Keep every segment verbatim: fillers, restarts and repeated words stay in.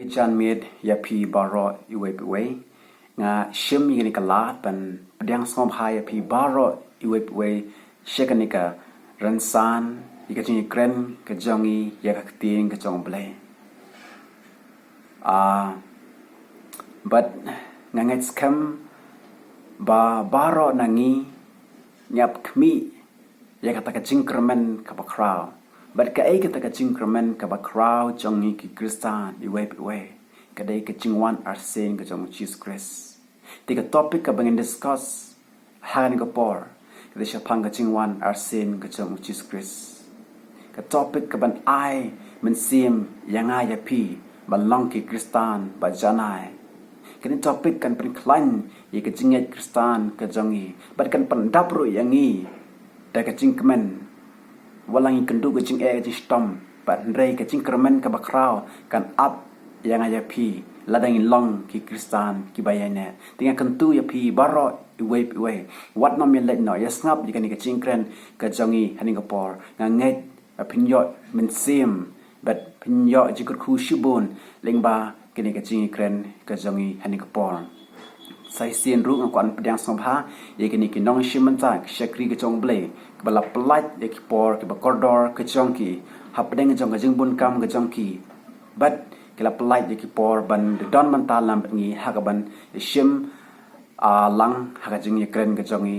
Jan miet ïa phi baroh iwei pa iwei. Nga shim ïa kane ka lad ban pdiang sngewbha ïa phi baroh iwei pa iwei sha kane ka rynsan ïa ka jingïakren ka jong ngi ïa ka ktien ka jong U Blei. Ah, bad nga ngeit skhem ba baroh na ngi ngi ap khmih ïa kata ka jingkyrmen kaba khraw. Bad kaei kata ka jingkyrmen kaba khraw jong ngi ki Khristan iwei pa iwei, ka dei ka jingwan arsien ka jong U Jisu Khrist. Te ka topic kaba ngin discuss ha kane ka por ka dei shaphang ka jingwan arsien ka jong U Jisu Khrist. Ka topic kaban ai mynsiem ïa nga ïa phi ban long ki Khristan ba janai. Kane topic kan pynkhlaiñ ïa ka jingngeit Khristan ka jong ngi bad kan pyndap ruh ïa ngi da ka jingkmen. Wat la ngi kynduh ka jingeh ka jingshitom, bad hynrei ka jingkyrmen kaba khraw kan ap ïa nga ïa phi lada ngi long ki Khristan kiba ïaineh. Te nga kyntu ïa phi baroh iwei pa iwei, wat nym ïa leit noh, ïa sngap ïa kane ka jingkren ka jong ngi ha kane ka por. Nga ngeit ba phin ïoh mynsiem bad phin ïoh jingkyrkhu shibun lyngba kane ka jingkren ka jong ngi ha kane ka por. Sa shisien ruh nga kwah pdiang sngewbha ïa kine ki nongshim bynta, ki shakri ka jong U Blei, kiba la pyllait ïa ki por kiba kordor ka jong ki hapdeng jong ka jingbun kam ka jong ki. Bad ki la pyllait ïa ki por ban don bynta lang bad ngi ha kaban shim, ah, lang ha ka jingïakren ka jong ngi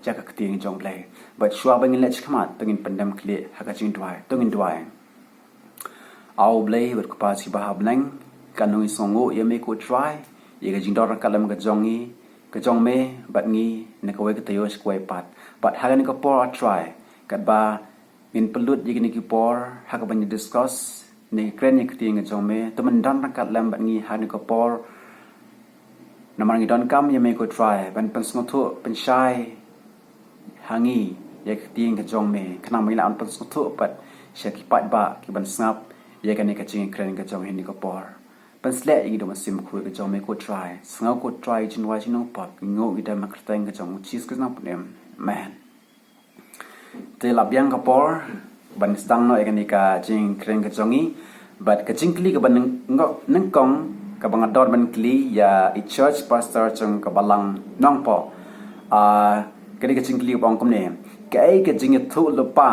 ïa ka ktien jong U Blei. Bad shuwa ba ngin leit shakhmat, to ngin pyndem khlieh ha ka jingduwai. To ngin duwai. A U Blei bad U Kpa jong ngi ba ha bneng, kano ngi sngewnguh ïa me ko Trai ïa ka jingdon ryngkat lem ka jong ngi, ka jong me bad ngi na kawei ka taïew sha kawei pat. Bad ha kane ka por A Trai, katba ngin pynlut ïa kine ki por ha kaban ïa discuss ne kren ïa ka ktien ka jong me, to men don ryngkat lem bad ngi ha kane ka por. Namar ngi donkam ïa me ko Trai ban pynsngewthuh pynshai ha ngi ïa ka ktien ka jong me, khnang ba ngin lah ban pynsngewthuh pat sha ki paidbah kiban sngap ïa kane ka jingkren ka jong ngi ha kane ka por. Pynsleh ïa ngi da U Mynsiem Bakhuid ka jong me ko Trai. Sngew ko Trai ïa ka jingduwai jong ki nongpop, ngi ong ïa kane ha ka kyrteng ka jong U Jisu Khrist Nongpynim. Amen. Te la biang ka por ban sdang noh ïa kane ka jingkren ka jong ngi. Bad ka jingkylli kaba nyng-, nyngkong kaba nga don ban kylli ïa i church pastor jong ka Balang Nongpoh. Ah, ka dei ka jingkylli kaba ong kumne. Kaei ka jingïathuhlypa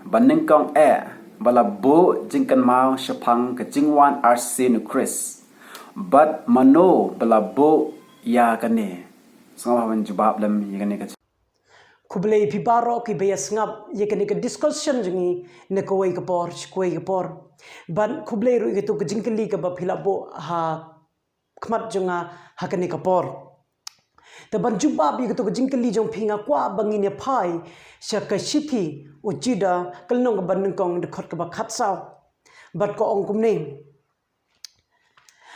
ba nyngkong eh ba la buh jingkynmaw shaphang ka jingwan arsien U Khrist? Bad mano ba la buh ïa kane? Sngewbha ban jubab lem ïa kane ka Khublei phi baroh kiba ïa sngap ïa kane ka discussion jong ngi na kawei ka por sha kawei ka por. Bad khublei ruh ïa kato ka jingkylli kaba phi la buh ha khmat jong nga ha kane ka por. Te ban jubab ïa kato ka jingkylli jong phi nga kwah ba ngin ïa phai sha ka shithi u Judah ka lynnong kaba nyngkong dkhot kaba khatsaw. Bad ka ong kumne.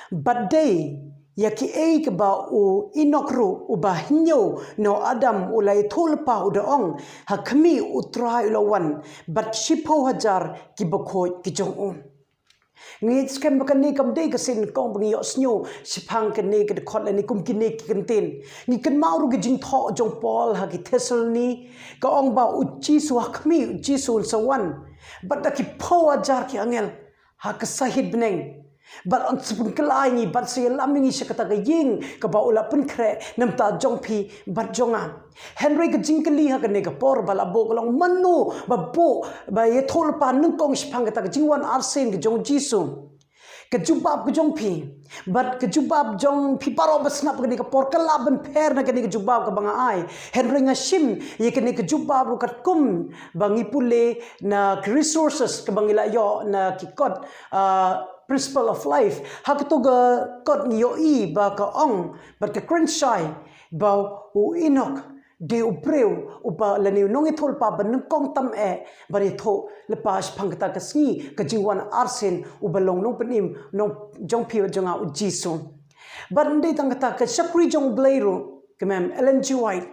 Bad dei ïa kiei kiba u Enok ruh uba hynñiew na u Adam u la ïathuhlypa u da ong, ha khmih U Trai u la wan bad shiphew hajar kiba khuid ki jong u. Ngi ngeit skhem ba kane kam dei ka sien nyngkong ba ngi ïohsngew shaphang kane ka dkhot lane kum kine ki kyntien. Ngi kynmaw ruh ka jingthoh jong u Paul ha ki Thessaloni, ka ong ba U Jisu ha khmih U Jisu un sa wan bad da ki phew hajar ki angel ha ka sahit bneng. Bad un sa pynkylla ïa ngi bad sa ïalam ïa ngi sha kata ka ïing kaba u la pynkhreh na bynta jong phi bad jong nga. Hynrei ka jingkylli ha kane ka por ba la buh ka long mano ba buh ba ïathuhlypa nyngkong shaphang kata ka jingwan arsien ka jong U Jisu. Ka jubab ka jong phi bad ka jubab jong phi baroh ba sngap kane ka por ka lah ban pher na kane ka jubab kaba nga ai. Hynrei nga shim ïa kane ka jubab ruh katkum ba ngi pule na ki resources kaba ngi la ïoh na ki kot, ah, Principle of Life. Ha kato ka kot ngi ïohi ba ka ong bad ka kren shai ba u Enok dei u briew uba lane u nongïathuhlypa ba nyngkong tam eh ban ïathuhlypa shaphang kata ka sngi ka jingwan arsien uba long nongpynim nong jong phi bad jong nga U Jisu. Bad ym dei tang kata, ka shakri jong U Blei ruh, ka Mem Ellen G. White,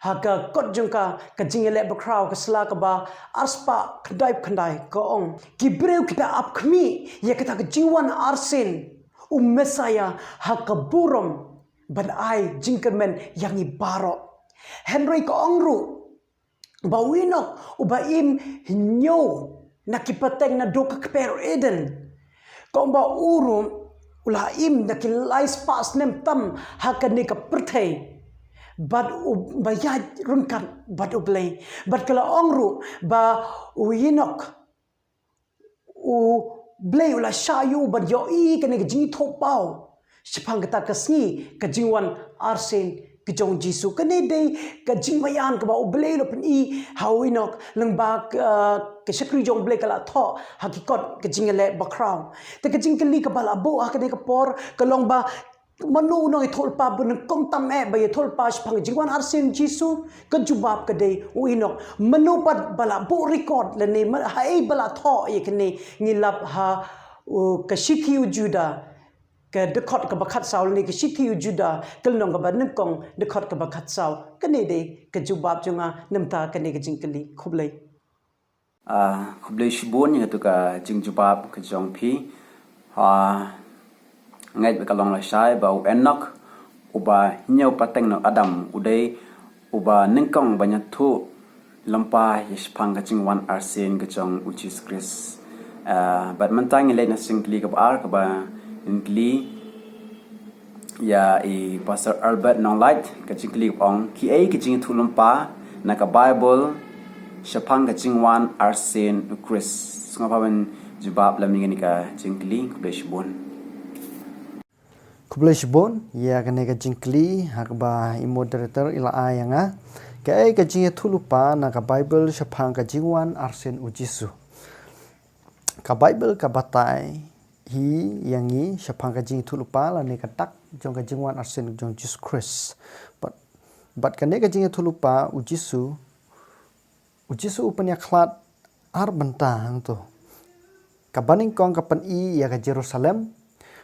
ha ka kot jong ka, Ka Jingïaleh Bakhraw, ka sla kaba arspah khyndaiphew khyndai, ka ong, ki briew ki da ap khmih ïa kata ka jingwan arsien u Messaïah ha ka burom ban ai jingkyrmen ïa ngi baroh. Hynrei ka ong ruh ba u Enok uba im hynñiew na ki pateng naduh ka kper Eden, ka ong ba u ruh u la im da ki lai spah snem tam ha kane ka pyrthei. Bad u ba ïaid ryngkat bad U Blei. Bad ka la ong ruh ba u Enok, U Blei u la shah ïa u ban ïohi kane ka jingïathuhpaw shaphang kata ka sngi ka jingwan arsien ka jong U Jisu. Kane dei ka jingmaïan kaba U Blei u la pyni ha u Enok, lyngba ka, ka shakri jong U Blei ka la thoh ha ki kot ka jingïaleh bakhraw. Te ka jingkylli kaba la buh ha kane ka por ka long ba, mano u nongïathuhlypa ba nyngkong tam eh ba ïathuhlypa shaphang ka jingwan arsien U Jisu? Ka jubab ka dei u Enok. Mano pat ba la buh record lane ma-, haei ba la thoh ïa kane? Ngi lap ha, u, ka Shithi U Juda, ka dkhot kaba khatsaw, lane ka Shithi U Juda, ka lynnong kaba nyngkong, dkhot kaba khatsaw. Kane dei ka jubab jong nga namar kane ka jingkylli. Khublei. Ah, khublei shibun ïa katu ka jingjubab ka jong phi. Ah, ngeit ba ka long lashai ba u Enok, uba hynñiew pateng na u Adam, u dei uba nyngkong ban ïathuh lympa ïa shaphang ka jingwan arsien ka jong U Jisu Khrist. Ah, bad mynta ngin leit na ka jingkylli kaba ar kaba ngin kylli ïa i Pastor Albert Nonglait, ka jingkylli kaba ong, kiei ki jingïathuhlypa na ka Baibl shaphang ka jingwan arsien U Khrist? Sngewbha ban jubab lem ïa kane ka jingkylli, khublei shibun. Khublei shibun ïa kane ka jingkylli ha kaba i moderator i la ai ïa nga. Kaei ka jingïathuhlypa na ka Baibl shaphang ka jingwan arsien U Jisu? Ka Baibl ka batai hi ïa ngi shaphang ka jingïathuhlypa lane ka dak jong ka jingwan arsien jong U Jisu Khrist. Bad, bad kane ka jingïathuhlypa U Jisu, U Jisu u pynïakhlad ar bynta hangto. Kaba nyngkong ka pyni ïa ka Jerusalem,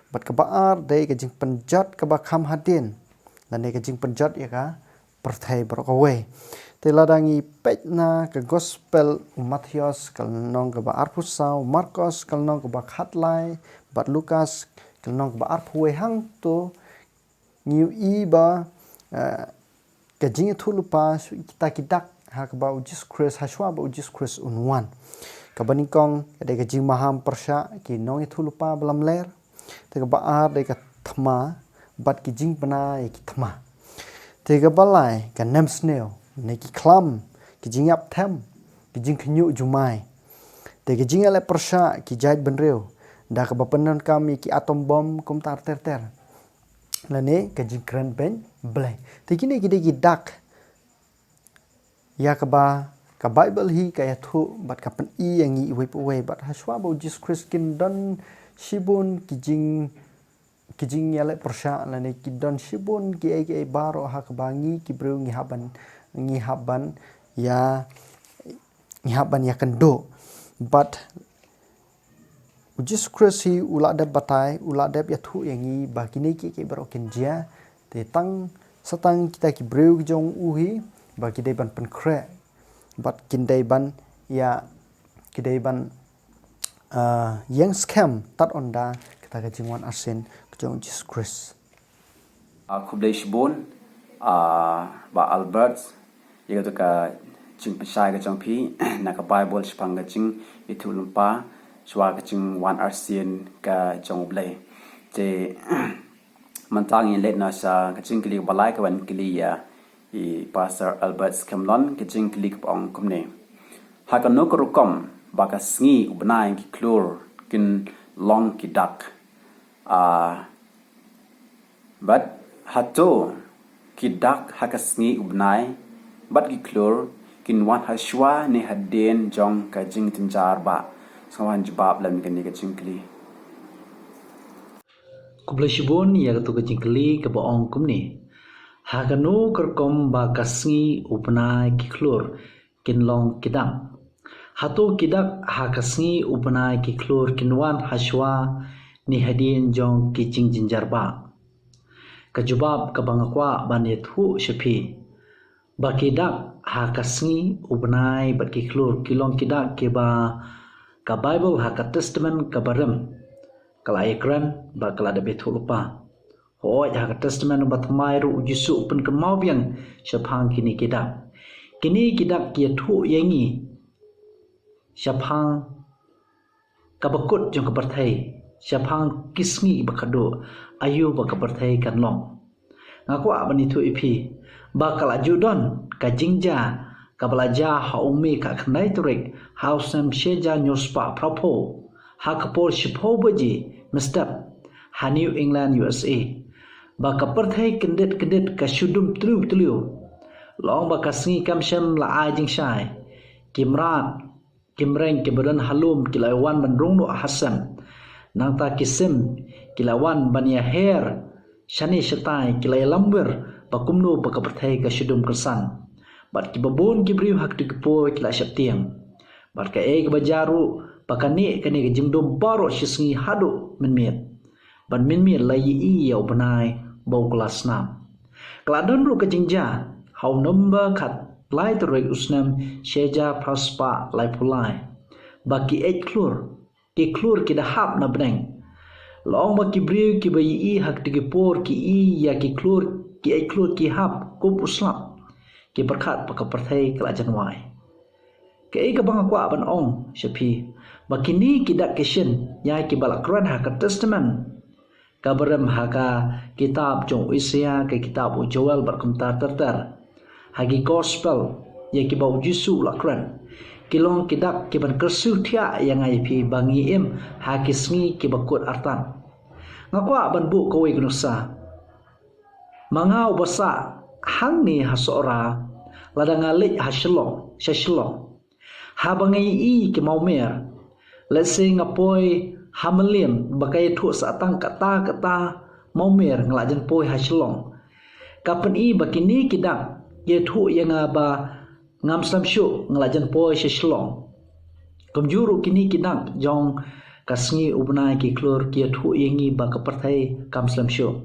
bad kaba ar dei ka jingpynjot kaba kham hadien, lane ka jingpynjot ïa ka pyrthei baroh kawei. Te lada ngi peit na ka Gospel u Mathaios ka lynnong kaba arphew saw, Markos ka lynnong kaba khatlai, bad Lukas ka lynnong kaba arphew wei, hangto ngi ïohi ba, eh, ka jingïathuhlypa, kita ki dak ha kaba U Jisu Khrist, hashwa ba U Jisu Khrist un wan. Kaba nyngkong ka dei ka jingmaham pyrshah ki nongïathuhlypa ba lamler. Te kaba ar dei ka thma bad ki jingbna ïa ki thma. Te kaba lai ka nemsniew, ne ki khlam, ki jingïap them, ki jingkhynñiuh jumai. Te ki jingïaleh pyrshah ki jaitbynriew da kaba pyndonkam ïa ki atom bom kumta ter ter. Lane ka jingkren beiñ Blei. Te kine ki dei ki dak ïa kaba ka Baibl hi ka ïathuh bad ka pyni ïa ngi iwei pa iwei, bad hashwa ba U Jisu Khrist kin don shibun ki jing, ki jingïaleh pyrshah lane ki don shibun kiei kiei baroh ha kaba ngi ki briew ngi hap ban, ngi hap ban ïa, ngi hap ban ïakynduh. Bad U Jisu Khrist hi u la dep batai, u la dep ïathuh ïa ngi ba kine kiei kiei baroh kin jia. Te tang sa tang kita ki briew ki jong u hi ba ki dei ban pynkhreh bad kin dei ban ïa, ki dei ban, ah, ïeng skhem tad haduh kata ka jingwan arsien ka jong U Jisu Khrist. Ah, khublei shibun, ah, Bah Albert, ïa katu ka jingpynshai ka jong phi na ka Baibl shaphang ka jingïathuhlypa shuwa ka jingwan arsien ka jong U Blei. Te mynta ngin leit noh sha ka jingkylli kaba lai kaba ngin kylli ïa i Pastor Albert Skhem Lon, ka jingkylli kaba ong kumne. Ha kano ka rukom ba ka sngi, u bnai, ki khlur kin long ki dak? Ah, bad hato ki dak ha ka sngi, u bnai bad ki khlur kin wan hashwa ne hadien jong ka jingjynjar bah? Sngewbha jubab lem ïa kane ka jingkylli. Khublei shibun ïa katu ka jingkylli kaba ong kumne. Ha kano ka rukom ba ka sngi, u bnai, ki khlur kin long ki dak? Hato ki dak ha ka sngi, u bnai, ki khlur kin wan hashwa ne hadien jong ki jingjynjar bah? Ka jubab kaba nga kwah ban ïathuh sha phi ba ki dak ha ka sngi, u bnai bad ki khlur ki long ki dak kiba ka Baibl ha ka Testament kaba rim ka la ïakren bad ka la dep ïathuhlypa. Hooid, ha ka Testament ba thymmai ruh U Jisu u pynkynmaw biang shaphang kine ki dak. Kine ki dak ki ïathuh ïa ngi shaphang kaba kut jong ka pyrthei. shaphang ki sngi ba khadduh, aïu ba ka pyrthei kan long. Nga kwah ban ïathuh ïa phi ba ka la ju don ka jingjia kaba la jia ha u May ka khyndai tarik ha u snem shi hajar hynñiew spah phra phew, ha ka por shiphew baje mynstep ha New England, U S A, ba ka pyrthei kyndit kyndit ka shu dum tliw tliw. Long ba ka sngi kam shym la ai jingshai. Ki mrad, ki mreng kiba don ha lum ki la wan ban rung noh ha sem. Nangta ki sim ki la wan ban ïaher shane shatai, ki la ïalam wir ba kumno ba ka pyrthei ka shu dum kyrsan. Bad kiba bun ki briew ha kito ki por ki la sheptieng. Bad kaei kaba jia ruh ba kane kane ka jingdum baroh shi sngi haduh mynmiet. Bad mynmiet la ïohi ïa u bnai ba u kylla snam. Ka la don ruh ka jingjia ha u November khatlai tarik u snem shi hajar phra spah laiphew lai, ba ki eit khlur, ki khlur ki da hap na bneng. La ong ba ki briew kiba ïohi ha kito ki por ki i ïa ki khlur, ki eit khlur ki hap kum u slap. Ki pyrkhat ba ka pyrthei ka la jan wai. Kaei kaba nga kwah ban ong sha phi, ba kine ki dak ki shin ïa kiba la kren ha ka Testament kaba rem, ha ka kitab jong u Isaïah, ka kitab u Joel bad kumta ter ter, ha ki Gospel ïa kiba u Jisu u la kren, ki long ki dak kiban kyrsiew thiah ïa nga ïa phi ba ngi im ha ki sngi kiba kut artat. Nga kwah ban buh kawei ka nuksa. Ma nga uba sah hangne ha Sohra, lada nga leit ha Shillong, sha Shillong, haba nga ïohi ki mawmer, let's say nga poi ha Mylliem ba ka ïathuh sa tang kata kata mawmer, nga la jan poi ha Shillong. Ka pyni ba kine ki dak ki ïathuh ïa nga ba ngam slem shuh, nga la jan poi sha Shillong. Kumjuh ruh kine ki dak jong ka sngi u bnai ki khlur ki ïathuh ïa ngi ba ka pyrthei kam slem shuh.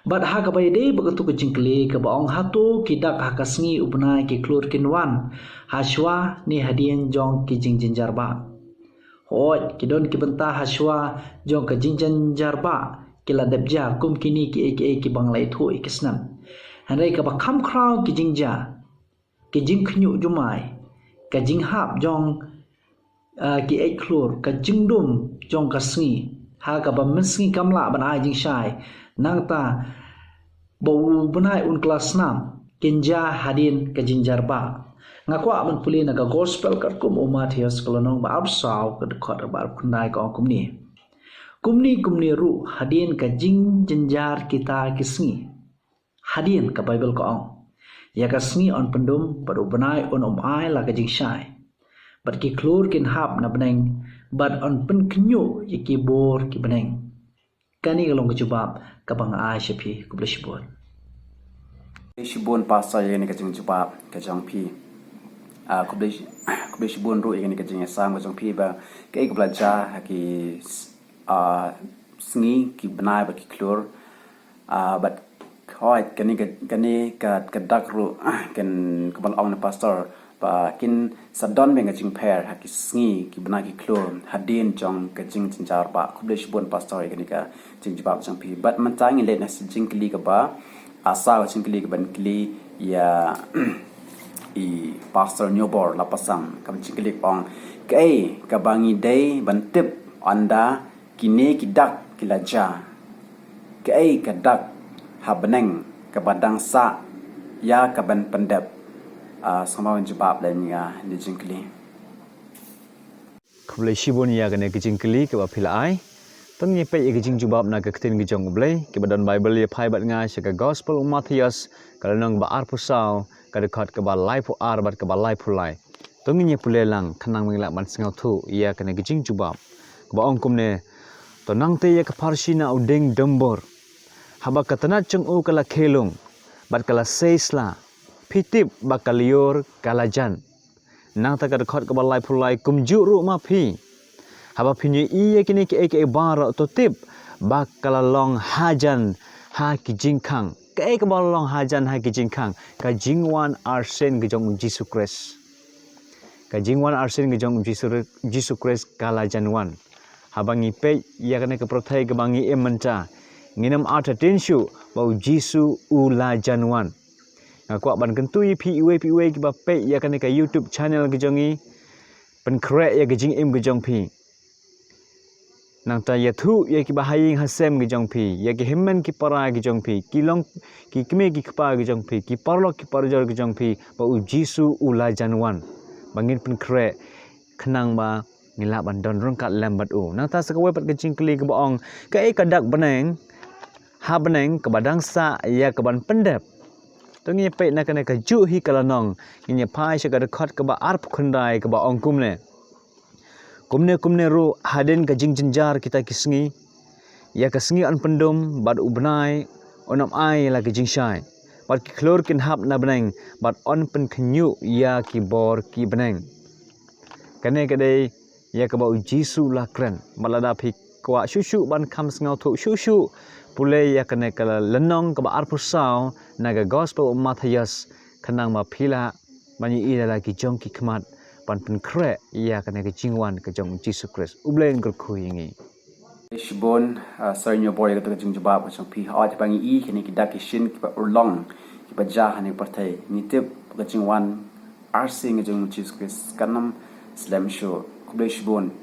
Bad ha kaba ïadei bad kato ka jingkylli kaba ong hato ki dak ha ka sngi u bnai ki khlur kin wan ha shuwa ne hadien jong ki jingjynjar bah. Hooid, ki don ki bynta ha shuwa jong ka jingjynjar bah ki la dep jia, kum kine kiei kiei kiba nga la ïathuh ïa ki snem. Hynrei kaba kham khraw ki jingjia, ki jingkhynñiuh jumai, ka jinghap jong, ah, ki eit khlur, ka jingdum jong ka sngi ha kaba mynsngi kam lah ban ai jingshai, nangta ba u bnai un kylla snam, kin jia hadien ka jingjynjar bah. Nga kwah ban pule na ka Gospel katkum u Mathaios ka lynnong ba arphew saw, ka dkhot ba arphew khyndai, ka ong kumne: Kumne kumne ruh hadien ka jingjynjar kita ki sngi, hadien ka Baibl ka ong, ïa ka sngi yn pyndum bad u bnai un ym ai la ka jingshai, bad ki khlur kin hap na bneng bad yn pynkhynñiuh ïa ki bor ki bneng. Kane ka long ka jubab kaba nga ai sha phi. Khublei shibun. Khublei shibun Pastor ïa kane ka jingjubab ka jong phi. Ah, khublei shi-, khublei shibun ruh ïa kane ka jingïasam ka jong phi ba kaei kaba la jia ha ki s-, ah, sngi, ki bnai bad ki khlur. Ah, bad hooid, kane ka, kane ka, ka dak ruh, ah, kan, kaba la ong na Pastor ba kin sa don biang ka jingpher ha ki sngi, ki bnai, ki khlur hadien jong ka jingjynjar bah. Khublei shibun Pastor ïa kane ka jingjubab jong phi. Bad mynta ngin leit na ka jingkylli kaba, ah, saw ka jingkylli kaban kylli ïa i Pastor Nyobor Lapasang, ka jingkylli ka ong: Kaei kaba ngi dei ban tip ynda kine ki dak ki la jia? Kaei ka dak ha bneng kaba dang sah ïa kaban pyndep? Ah, sngewbha ban jubab lem ïa kane ka jingkylli. Khublei shibun ïa kane ka jingkylli kaba phi la ai. To ngin ïa peit ïa ka jingjubab na ka ktien ka jong U Blei kaba don Baibl ïa phi bad nga sha ka Gospel u Mathaios, ka lynnong ba arphew saw, ka dkhot kaba laiphew ar bad kaba laiphew lai. To ngin ïa pule lang khnang ba ngin lah ban sngewthuh ïa kane ka jingjubab kaba ong kumne: To nangta ïa ka pharshi na u dieng dombor, haba ka tnat jong u ka la khie lung bad ka la sei sla, phi tip ba ka lyiur ka la jan. Nangta ka dkhot kaba laiphew lai: Kumjuh ruh ma phi, haba phin ïohi ïa kine kiei kiei baroh, to tip ba ka la long hajan ha ki jingkhang. Kaei kaba la long hajan ha ki jingkhang? Ka jingwan arsien ka jong u Jisu Khrist. Ka jingwan arsien ka jong u Jisu, Jisu Khrist ka la jan wan. Haba ngi peit ïa kane ka pyrthei kaba ngi im mynta, ngin ym artatien shuh ba u Jisu u la jan wan. Nga kwah ban kyntu ïa phi iwei pa iwei kiba peit ïa kane ka YouTube channel ka jong ngi, pynkhreh ïa ka jingim ka jong phi. Nangta ïathuh ïa ki ba ha ïing ha sem ki jong phi, ïa ki hynmen ki para ki jong phi, ki long ki kmie ki kpa ki jong phi, ki paralok ki parajor ki jong phi, ba u Jisu u la jan wan. Ba ngin pynkhreh khnang ba ngin lah ban don ryngkat lem bad u. Nangta sa kawei pat ka jingkylli kaba ong, kaei ka dak bneng ha bneng kaba dang sah ïa kaban pyndep? To ngin ïa peit na kane kajuh hi ka lynnong, ngin ïa phai sha ka dkhot kaba arphew khyndai kaba ong kumne. Kumne kumne ruh hadien ka jingjynjar kita ki sngi, ïa ka sngi yn pyndum bad u bnai un ym ai la ki jingshai, bad ki khlur kin hap na bneng bad yn pynkhynñiuh ïa ki bor ki bneng. Kane ka dei ïa kaba u Jisu la kren. Bad lada phi kwah shuh shuh ban kham sngewthuh shuh shuh, pule ïa kane ka lynnong kaba arphew saw na ka Gospel u Mathaios, khnang ba phi lah ban ïohi da la ki jong ki khmat ban pynkhreh ïa kane ka jingwan ka jong u Jisu Khrist. U Blei un kyrkhu ïa ngi. Shibun, ah, sorry, ngi bor ïa kata ka jingjubab ka jong phi. Hooid, ba ngi i kine ki dak ki shin kiba urlong kiba jia ha kane ka pyrthei, ngi tip ka jingwan arsien ka jong u Jisu Khrist kan ym slem shuh. Khublei shibun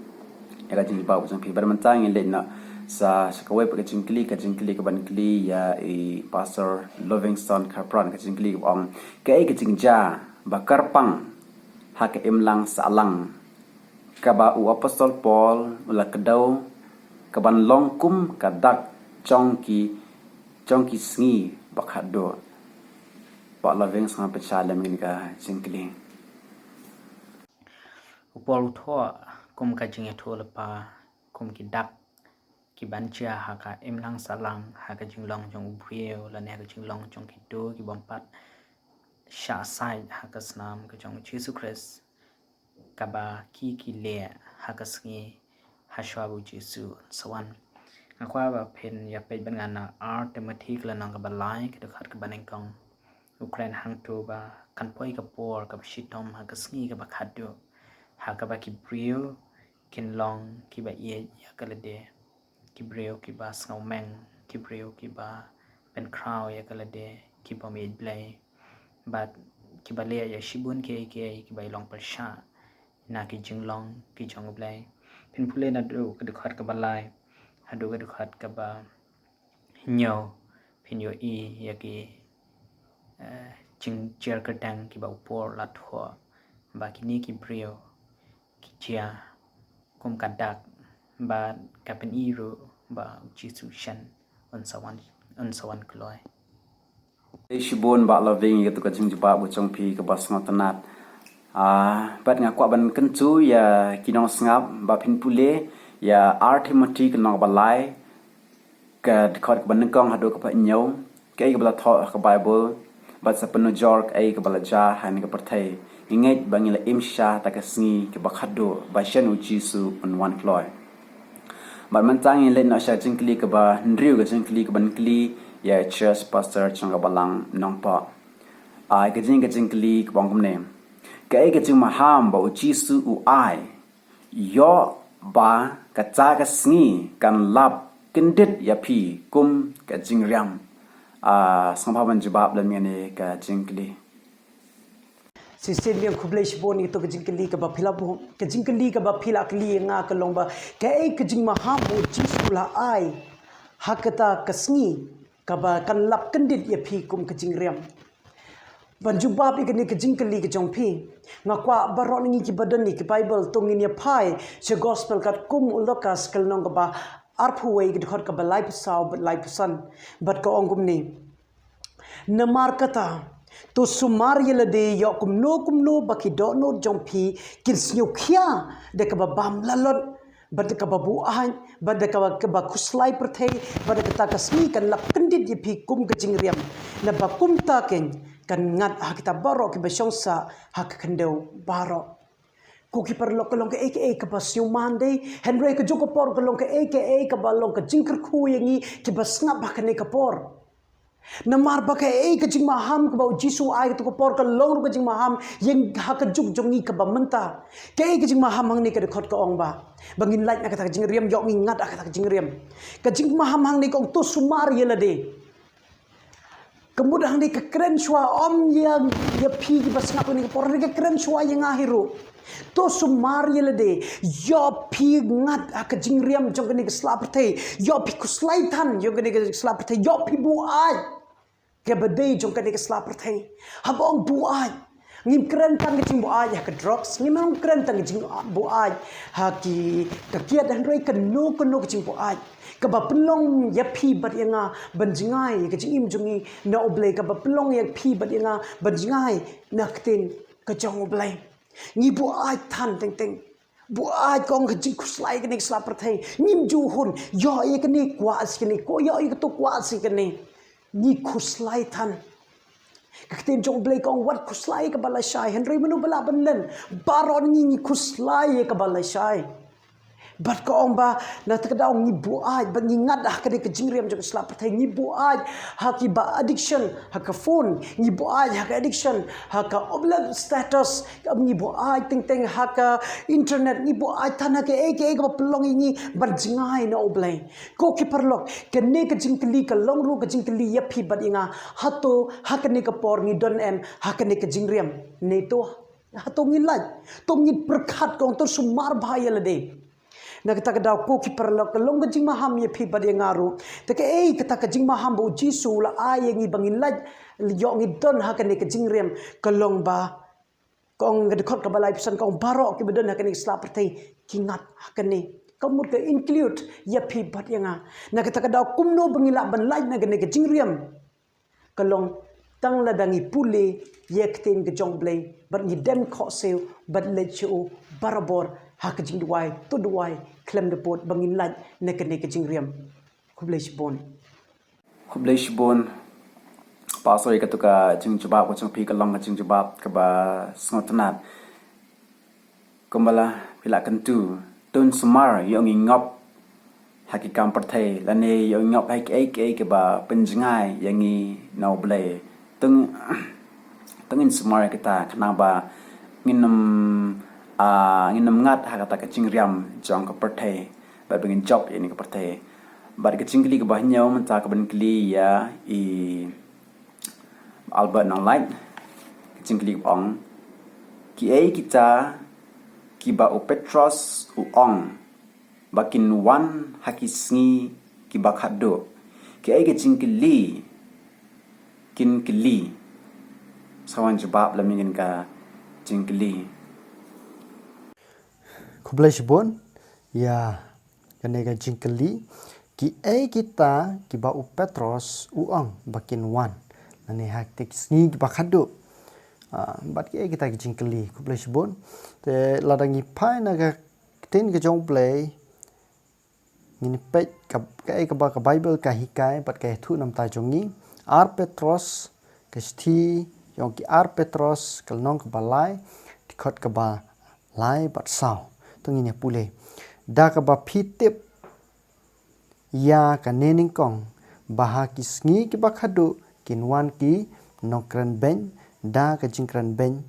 ïa ka jingjubab ka jong phi. Bad mynta ngin leit noh sa, sa kawei pat ka jingkylli, ka jingkylli kaban kylli ïa i Pastor Lovingstone Khyrpran, ka jingkylli kaba ong, kaei ka jingjia ba kyrpang ha ka imlang sahlang kaba u Apostol Paul u la kdew kaban long kum ka dak jong ki, jong ki sngi ba khatduh? Bah Loving, sngewbha pynshai lem ïa kane ka jingkylli. U Paul u thoh kum ka jingïathuhlypa, kum ki dak kiban jia ha ka imlang sahlang, ha ka jinglong jong u briew lane ha ka jinglong jong kito ki bym pat shah sait ha ka snam ka jong u Jisu Khrist, kaba ki ki leh ha ka sngi ha shuwa ba u Jisu un sa wan. Nga kwah ba phin ïa peit bad nga na Ar Timothi ka lynnong kaba lai, ka dkhot kaba nyngkong. U kren hangto ba kan poi ka por kaba shitom ha ka sngi kaba khatduh, ha kaba ki briew kin long kiba ïeit ïa ka lade, ki briew kiba sngewmeng, ki briew kiba pynkhraw ïa ka lade, ki bym ïeit Blei, bad kiba leh ïa shibun kiei kiei kiba i long pyrshah na ki jinglong ki jong u Blei. Phin pule naduh ka dkhot kaba lai haduh ka dkhot kaba hynñiew, phin ïohi ïa ki, eh, jingjer kyrteng kiba u Paul la thoh, ba kine ki briew ki jia kum ka dak, bad ka pyni ruh ba u Jisu shen un sa wan, un sa wan kloi. Shibun Bah Loving ïa katu ka jingjubab ka jong phi kaba sngewtynnat. Ah, bad nga kwah ban kyntu ïa ki nongsngap ba phin pule ïa Ar Timothi ka lynnong kaba lai, ka dkhot kaba nyngkong haduh kaba hynñiew, kaei kaba la thoh ha ka Baibl, bad sa pynujor kaei kaba la jia ha kane ka pyrthei. Ngi ngeit ba ngi la im shisha ha ka sngi kaba khatduh ba shen u Jisu un wan kloi. Bad mynta ngin leit noh sha ka jingkylli kaba hynriew, ka jingkylli kaban kylli ïa i Church Pastor jong ka Balang Nongpoh. Ai ka jing, ka jingkylli kaba ong kumne. Kaei ka jingmaham ba u Jisu u ai ïoh ba kata ka sngi kan lap kyndit ïa phi kum ka jingriam? Ah, sngewbha ban jubab lem ïa kane ka jingkylli. Shisien biang khublei shibun ïa katu ka jingkylli kaba phi la buh, ka jingkylli kaba phi la kylli ïa nga ka long ba kaei ka jingmaham ba u Jisu u la ai ha kata ka sngi kaba kan lap kyndit ïa phi kum ka jingriam. Ban jubab ïa kane ka jingkylli ka jong phi, nga kwah baroh na ngi kiba don ïa ki Baibl to ngin ïa phai sha Gospel katkum u Lukas ka lynnong kaba arphew wei, ka dkhot kaba laiphew saw bad laiphew san. Bad ka ong kumne. Namar kata, to sumar ïa lade ïoh kumno kumno ba ki dohnud jong phi kin sngewkhia da kaba bam lalot, bad da kaba buaid, bad da kaba, kaba khuslai pyrthei, bad da kata ka sngi kan lap kyndit ïa phi kum ka jingriam. Naba kumta keiñ kan ngat ha kita baroh kiba shong sah ha ka khyndew baroh. Ko ki paralok, ka long kaei kaei kaba sngewman dei, hynrei kajuh ka por ka long kaei kaei kaba long ka jingkyrkhu ïa ngi kiba sngap ha kane ka por. Namar ba kaei ka jingmaham kaba u Jisu u ai katu ka por ka long ruh ka jingmaham ïa ha ka juk jong ngi kaba mynta. Kaei ka jingmaham hangne? Ka dkhot ka ong ba, ba ngin lait na kata ka jingriam, ïoh ngin ngat ha kata ka jingriam. Ka jingmaham hangne ka ong to sumar ïa lade. Mut hangne ka kren shuwa ym ïa, ïa phi kiba sngap ïa kane ka por, ka kren shuwa ïa nga hi ruh. To sumar ïa lade, ïoh phi ngat ha ka jingriam jong kane ka sla pyrthei, ïoh phi khuslai than jong kane ka sla pyrthei, ïoh phi buaid kaba dei jong kane ka sla pyrthei. Haba ong buaid, ngim kren tang ka jingbuaid ha ka drugs, ngim kren tang ka jingbuaid ha ki, ka kiad, hynrei kano kano ka jingbuaid kaba pynlong ïa phi bad ïa nga ban jngai ïa ka jingim jong ngi na U Blei, kaba pynlong ïa phi bad ïa nga ban jngai na ka ktien ka jong U Blei. Ngi buaid than teng teng. Buaid ka ong ka jingkhuslai kane ka sla pyrthei. Ngim ju hun, ïoh ïa kane kwah sa kane, ko ïoh ïa kato kwah sa kane. Ngi khuslai than. Ka ktien jong U Blei ka ong wat khuslai kaba lashai, hynrei mano ba lah ban len? Baroh ngi ngi khuslai ïa kaba lashai. Bad ka ong ba na kata ka daw ngi buaid, bad ngi ngat ha kane ka jingriam jong ka sla pyrthei, ngi buaid ha kiba addiction ha ka phone, ngi buaid ha ka addiction ha ka online status, ngi buaid teng teng ha ka internet, ngi buaid than ha kaei kaei kaba pynlong ïa ngi ban jngai na U Blei. Ko ki paralok, kane ka jingkylli ka long ruh ka jingkylli ïa phi bad ïa nga. Hato ha kane ka por ngi don em ha kane ka jingriam? Ne to, hato ngi lait? To ngi pyrkhat, kong, to sumar bha ïa lade. Na kata ka daw ko ki paralok, ka long ka jingmaham ïa phi bad ïa nga ruh. Te kaei kata ka jingmaham ba U Jisu u la ai ïa ngi ba ngin lait, ïoh ngi don ha kane ka jingriam, ka long ba, ka ong ka dkhot kaba laiphew san, ka ong baroh kiba don ha kane ka sla pyrthei ki ngat ha kane. Ka mut ka include ïa phi bad ïa nga. Na kata ka daw kumno ba ngi lah ban lait na kane ka jingriam? Ka long tang lada ngi pule ïa ka ktien ka jong U Blei, bad ngi dem khohsiew, bad leit sha u barabor ha ka jingduwai, to duwai khlem da pud ba ngin lait na kane ka jingriam. Khublei shibun. Khublei shibun Pastor ïa kato ka jingjubab ka jong phi, ka long ka jingjubab kaba sngewtynnat. Kumba la phi la kyntu, to sumar, ïoh ngi ngop ha ki kam pyrthei, lane ïoh ngi ngop ha kiei kiei kiba pynjngai ïa ngi na U Blei. To, to ngin sumar ïa kita, khnang ba ngin ym, ah, ngin ym ngat ha kata ka jingriam jong ka pyrthei, bad ba ngin jop ïa kane ka pyrthei. Bad ka jingkylli kaba hynñiew mynta kaban kylli ïa i Albert Nonglait, ka jingkylli kaba ong, kiei kita kiba u Petros u ong ba kin wan ha ki sngi kiba khatduh? Kiei ka jingkylli kin kylli? Sa wan jubab lem ïa kane ka jingkylli. Khublei shibun ïa kane ka jingkylli, kiei kita kiba u Petros u ong ba kin wan, lane ha kita ki sngi kiba khatduh? Ah, bad kiei kita ki jingkylli? Khublei shibun. Te lada ngi phai na ka ktien ka jong U Blei, ngin peit ka, kaei kaba ka Baibl ka hikai bad ka ïathuh na ka bynta jong ngi. Ar Petros, ka shithi jong ki Ar Petros, ka lynnong kaba lai, dkhot kaba lai bad saw. To ngin ïa pule. Da kaba phi tip ïa kane nyngkong, ba ha ki sngi kiba khatduh kin wan ki nongkren beiñ da ka jingkren beiñ,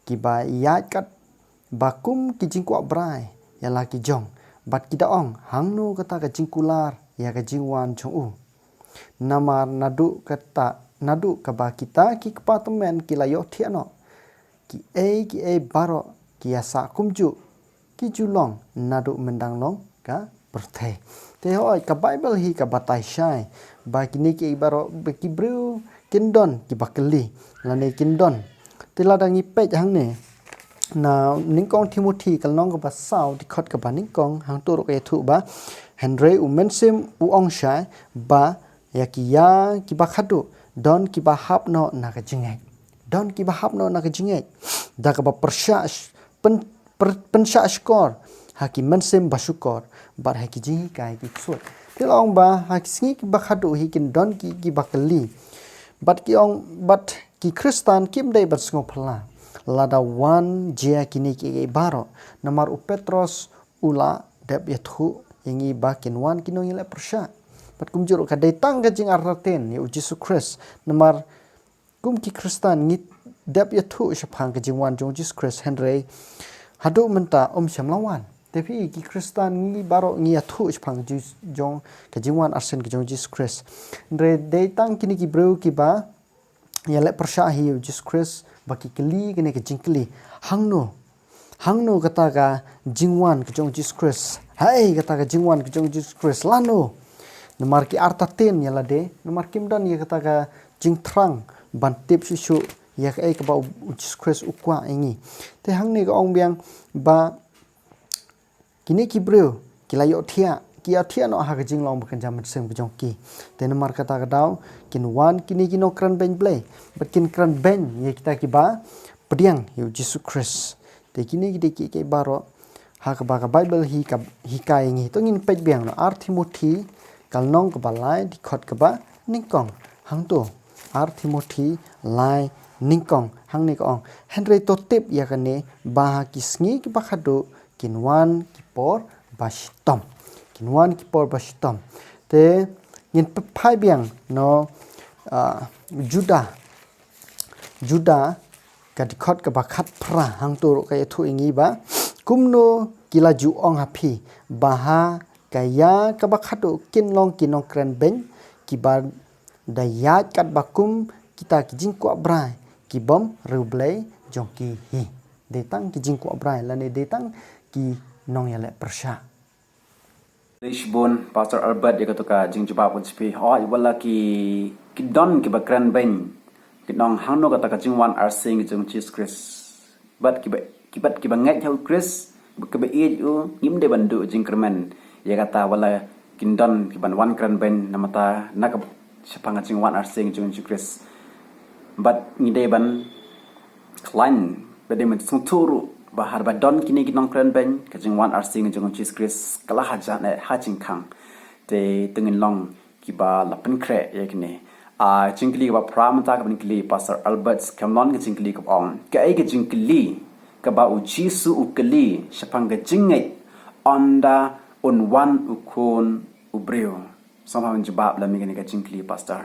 kiba ïaid katba kum ki jingkwah brai ïa la ki jong, bad ki da ong, hangno kata ka jingkular ïa ka jingwan jong u? Namar naduh kata, naduh kaba kita ki kpa tymmen ki la ïohthiah noh, kiei kiei baroh ki ïasah kumjuh, ki ju long naduh myndang long ka pyrthei. Te hooid, ka Baibl hi ka batai shai ba kine kiei baroh, ba ki briew kin don kiba kylli, lane kin don. Te lada ngi peit hangne na nyngkong Timothi ka lynnong kaba saw, dkhot kaba nyngkong, hangto ruh ka ïathuh ba, hynrei u Mynsiem u ong shai ba ïa ki ïa kiba khatduh don kiba hap noh na ka jingngeit. Don kiba hap noh na ka jingngeit. Da kaba pyrshah sh-, pyn-, pyr-, pynshah shkor ha ki mynsiem bashukor bad ha ki jinghikai ki ksuid. Te la ong ba ha ki sngi kiba khatduh hi kin don ki, kiba kylli. Bad ki ong, bad ki Khristan kim dei ban sngewphylla lada wan jia kine kiei baroh, namar u Petros u la dep ïathuh ïa ngi ba kin wan ki nongïaleh pyrshah. Bad kumjuh ruh ka dei tang ka jingartatien ïa u Jisu Khrist, namar kum ki Khristan ngi dep ïathuh shaphang ka jingwan jong u Jisu Khrist, hynrei haduh mynta um shym la wan. Te phi, ki Khristan ngi baroh ngi ïathuh shaphang ka jing-, jong ka jingwan arsien ka jong u Jisu Khrist. Hynrei dei tang kine ki briew kiba ïaleh pyrshah hi ïa u Jisu Khrist, ba ki kylli kane ka jingkylli. Hangno, hangno kata ka jingwan ka jong u Jisu Khrist? Haei kata ka jingwan ka jong u Jisu Khrist? Lano? Namar ki artatien ïa lade, namar kim don ïa kata ka jingthrang ban tip shuh shuh ïa kaei kaba u, u Jisu Khrist u kwah ïa ngi. Te hangne ka ong biang ba kine ki briew ki la ïohthiah, ki ïohthiah noh ha ka jinglong ba kynja mynsiem ka jong ki. Te namar kata ka daw, kin wan kine ki nongkren beiñ Blei, bad kin kren beiñ ïa kita kiba pdiang ïa u Jisu Khrist. Te kine ki dei kiei kiei baroh ha kaba ka Baibl hi ka, hikai ïa ngi. To ngin peit biang noh, Ar Timothi ka lynnong kaba lai, dkhot kaba nyngkong. Hangto, Ar Timothi lai nyngkong, hangne ka ong: Hynrei to tip ïa kane, ba ha ki sngi kiba khadduh kin wan ki por ba shitom. Kin wan ki por ba shitom. Te ngin peit phai biang noh, ah, Juda, Juda ka dkhot kaba khatphra, hangto ruh ka ïathuh ïa ngi ba kumno ki la ju ong ha phi, ba ha ka ïa kaba khadduh kin long ki nongkren beiñ, kiba da ïaid katba kum kita ki jingkwah brai ki bym riewblei jong ki hi. Dei tang ki jingkwah brai lane dei tang ki nongïaleh pyrshah. Khublei shibun Pastor Albert ïa kato ka jingjubab ka jong phi. Hooid, wat la ki, ki don kiba kren beiñ, kin ong hangno kata ka jingwan arsien ka jong u Jisu Khrist. Bad kiba, ki bad kiba ngeit ha u Khrist, kiba ïeit u, ngim dei ban duh jingkyrmen ïa kata, wat la kin don kiban wan kren beiñ namar ta na ka shaphang ka jingwan arsien ka jong u Jisu Khrist. Bad ngi dei ban khlaiñ, ba dei ban sngewthuh ruh ba haba don kine ki nongkren beiñ, ka jingwan arsien ka jong u Jisu Khrist ka la hajan eh ha jingkhang. Te to ngin long kiba la pynkhreh ïa kine. Ah, jingkylli kaba phra mynta kaba kylli Pastor Albert Scanlon, ka jingkylli kaba ong: Kaei ka jingkylli kaba u Jisu u kylli shaphang ka jingngeit ynda un wan u Khun u briew? Sngewbha ban jubab lem ïa kane ka jingkylli, Pastor.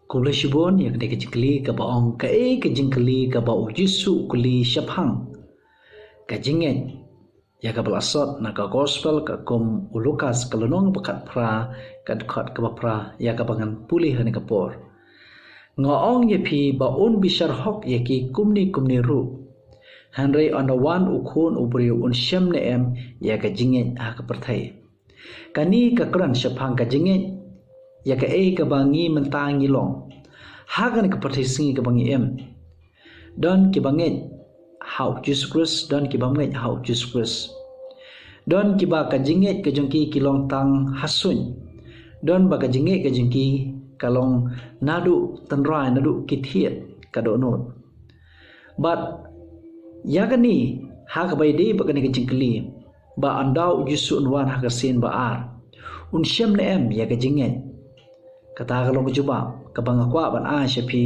Khublei shibun ïa kane ka jingkylli kaba ong: Kaei ka jingkylli kaba u Jisu u kylli shaphang ka jingngeit? Ïa kaba la sot na ka Gospel katkum u Lukas ka lynnong ba khatphra, ka dkhot kaba phra, ïa kaba ngan pule ha kane ka por. Nga ong ïa phi ba un bishar hok ïa ki kumne kumne ruh. Hynrei ynda wan u Khun u briew un shim ne em ïa ka jingngeit ha ka pyrthei? Kane ka kren shaphang ka jingngeit ïa kaei kaba ngi mynta ngi long ha kane ka pyrthei sngi kaba ngi im. Don kiba ngeit ha u Jisu Khrist, don ki bym ngeit ha u Jisu Khrist. Don kiba ka jingngeit ka jong ki ki long tang ha suiñ. Don ba ka jingngeit ka jong ki ka long naduh tynrai, naduh ki thied ka dohnud. Bad ïa kane, ha kaba ïadei bad kane ka jingkylli, ba ynda u Jisu un wan ha ka sien ba ar, un shim ne em ïa ka jingngeit? Kata ka long ka jubab kaba nga kwah ban ai sha phi,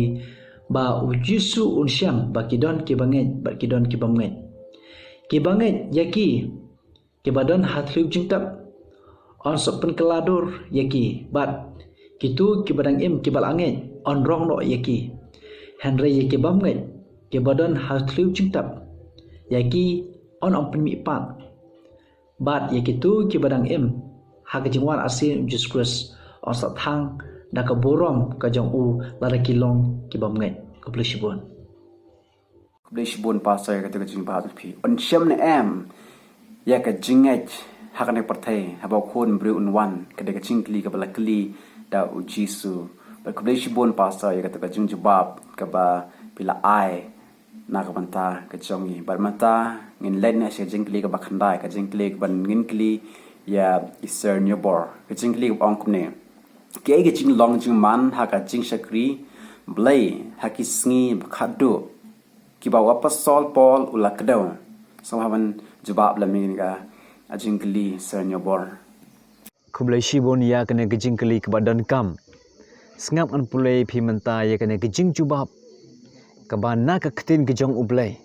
ba u Jisu un shem ba ki don kiba ngeit bad ki don ki bym ngeit. Kiba ngeit ïa ki, kiba don ha thliew jingtep, yn sa pynkylla dur ïa ki, bad kito kiba dang im kiba la ngeit, yn rong noh ïa ki. Hynrei ïa ki bym ngeit, kiba don ha thliew jingtep, ïa ki yn ym pynmih pat. Bad ïa kito kiba dang im ha ka jingwan arsien u Jisu Khrist, yn sa thang da ka burom ka jong u lada ki long ki bym ngeit. Khublei shibun. Khublei shibun Pastor ïa kato ka jingjubab jong phi. Un shem ne em ïa ka jingngeit ha kane ka pyrthei haba u Khun briew un wan? Ka dei ka jingkylli kaba la kylli da u Jisu. Bad khublei shibun Pastor ïa kato ka jingjubab kaba phi la ai na ka bynta ka jong ngi. Bad mynta ngin leit noh sha ka jingkylli kaba khyndai, ka jingkylli kaba ngin kylli ïa i Sir Nyobor. Ka jingkylli kaba ong kumne: Kaei ka jinglong jingman ha ka jingshakri Blei ha ki sngi ba khadduh kiba u Apostol Paul u la kdew? Sngewbha ban jubab lem ïa kane ka jingkylli, Sir Nyobor. Khublei shibun ïa kane ka jingkylli kaba donkam. Sngap ngan pule ïa phi mynta ïa kane ka jingjubab kaba na ka ktien ka jong U Blei.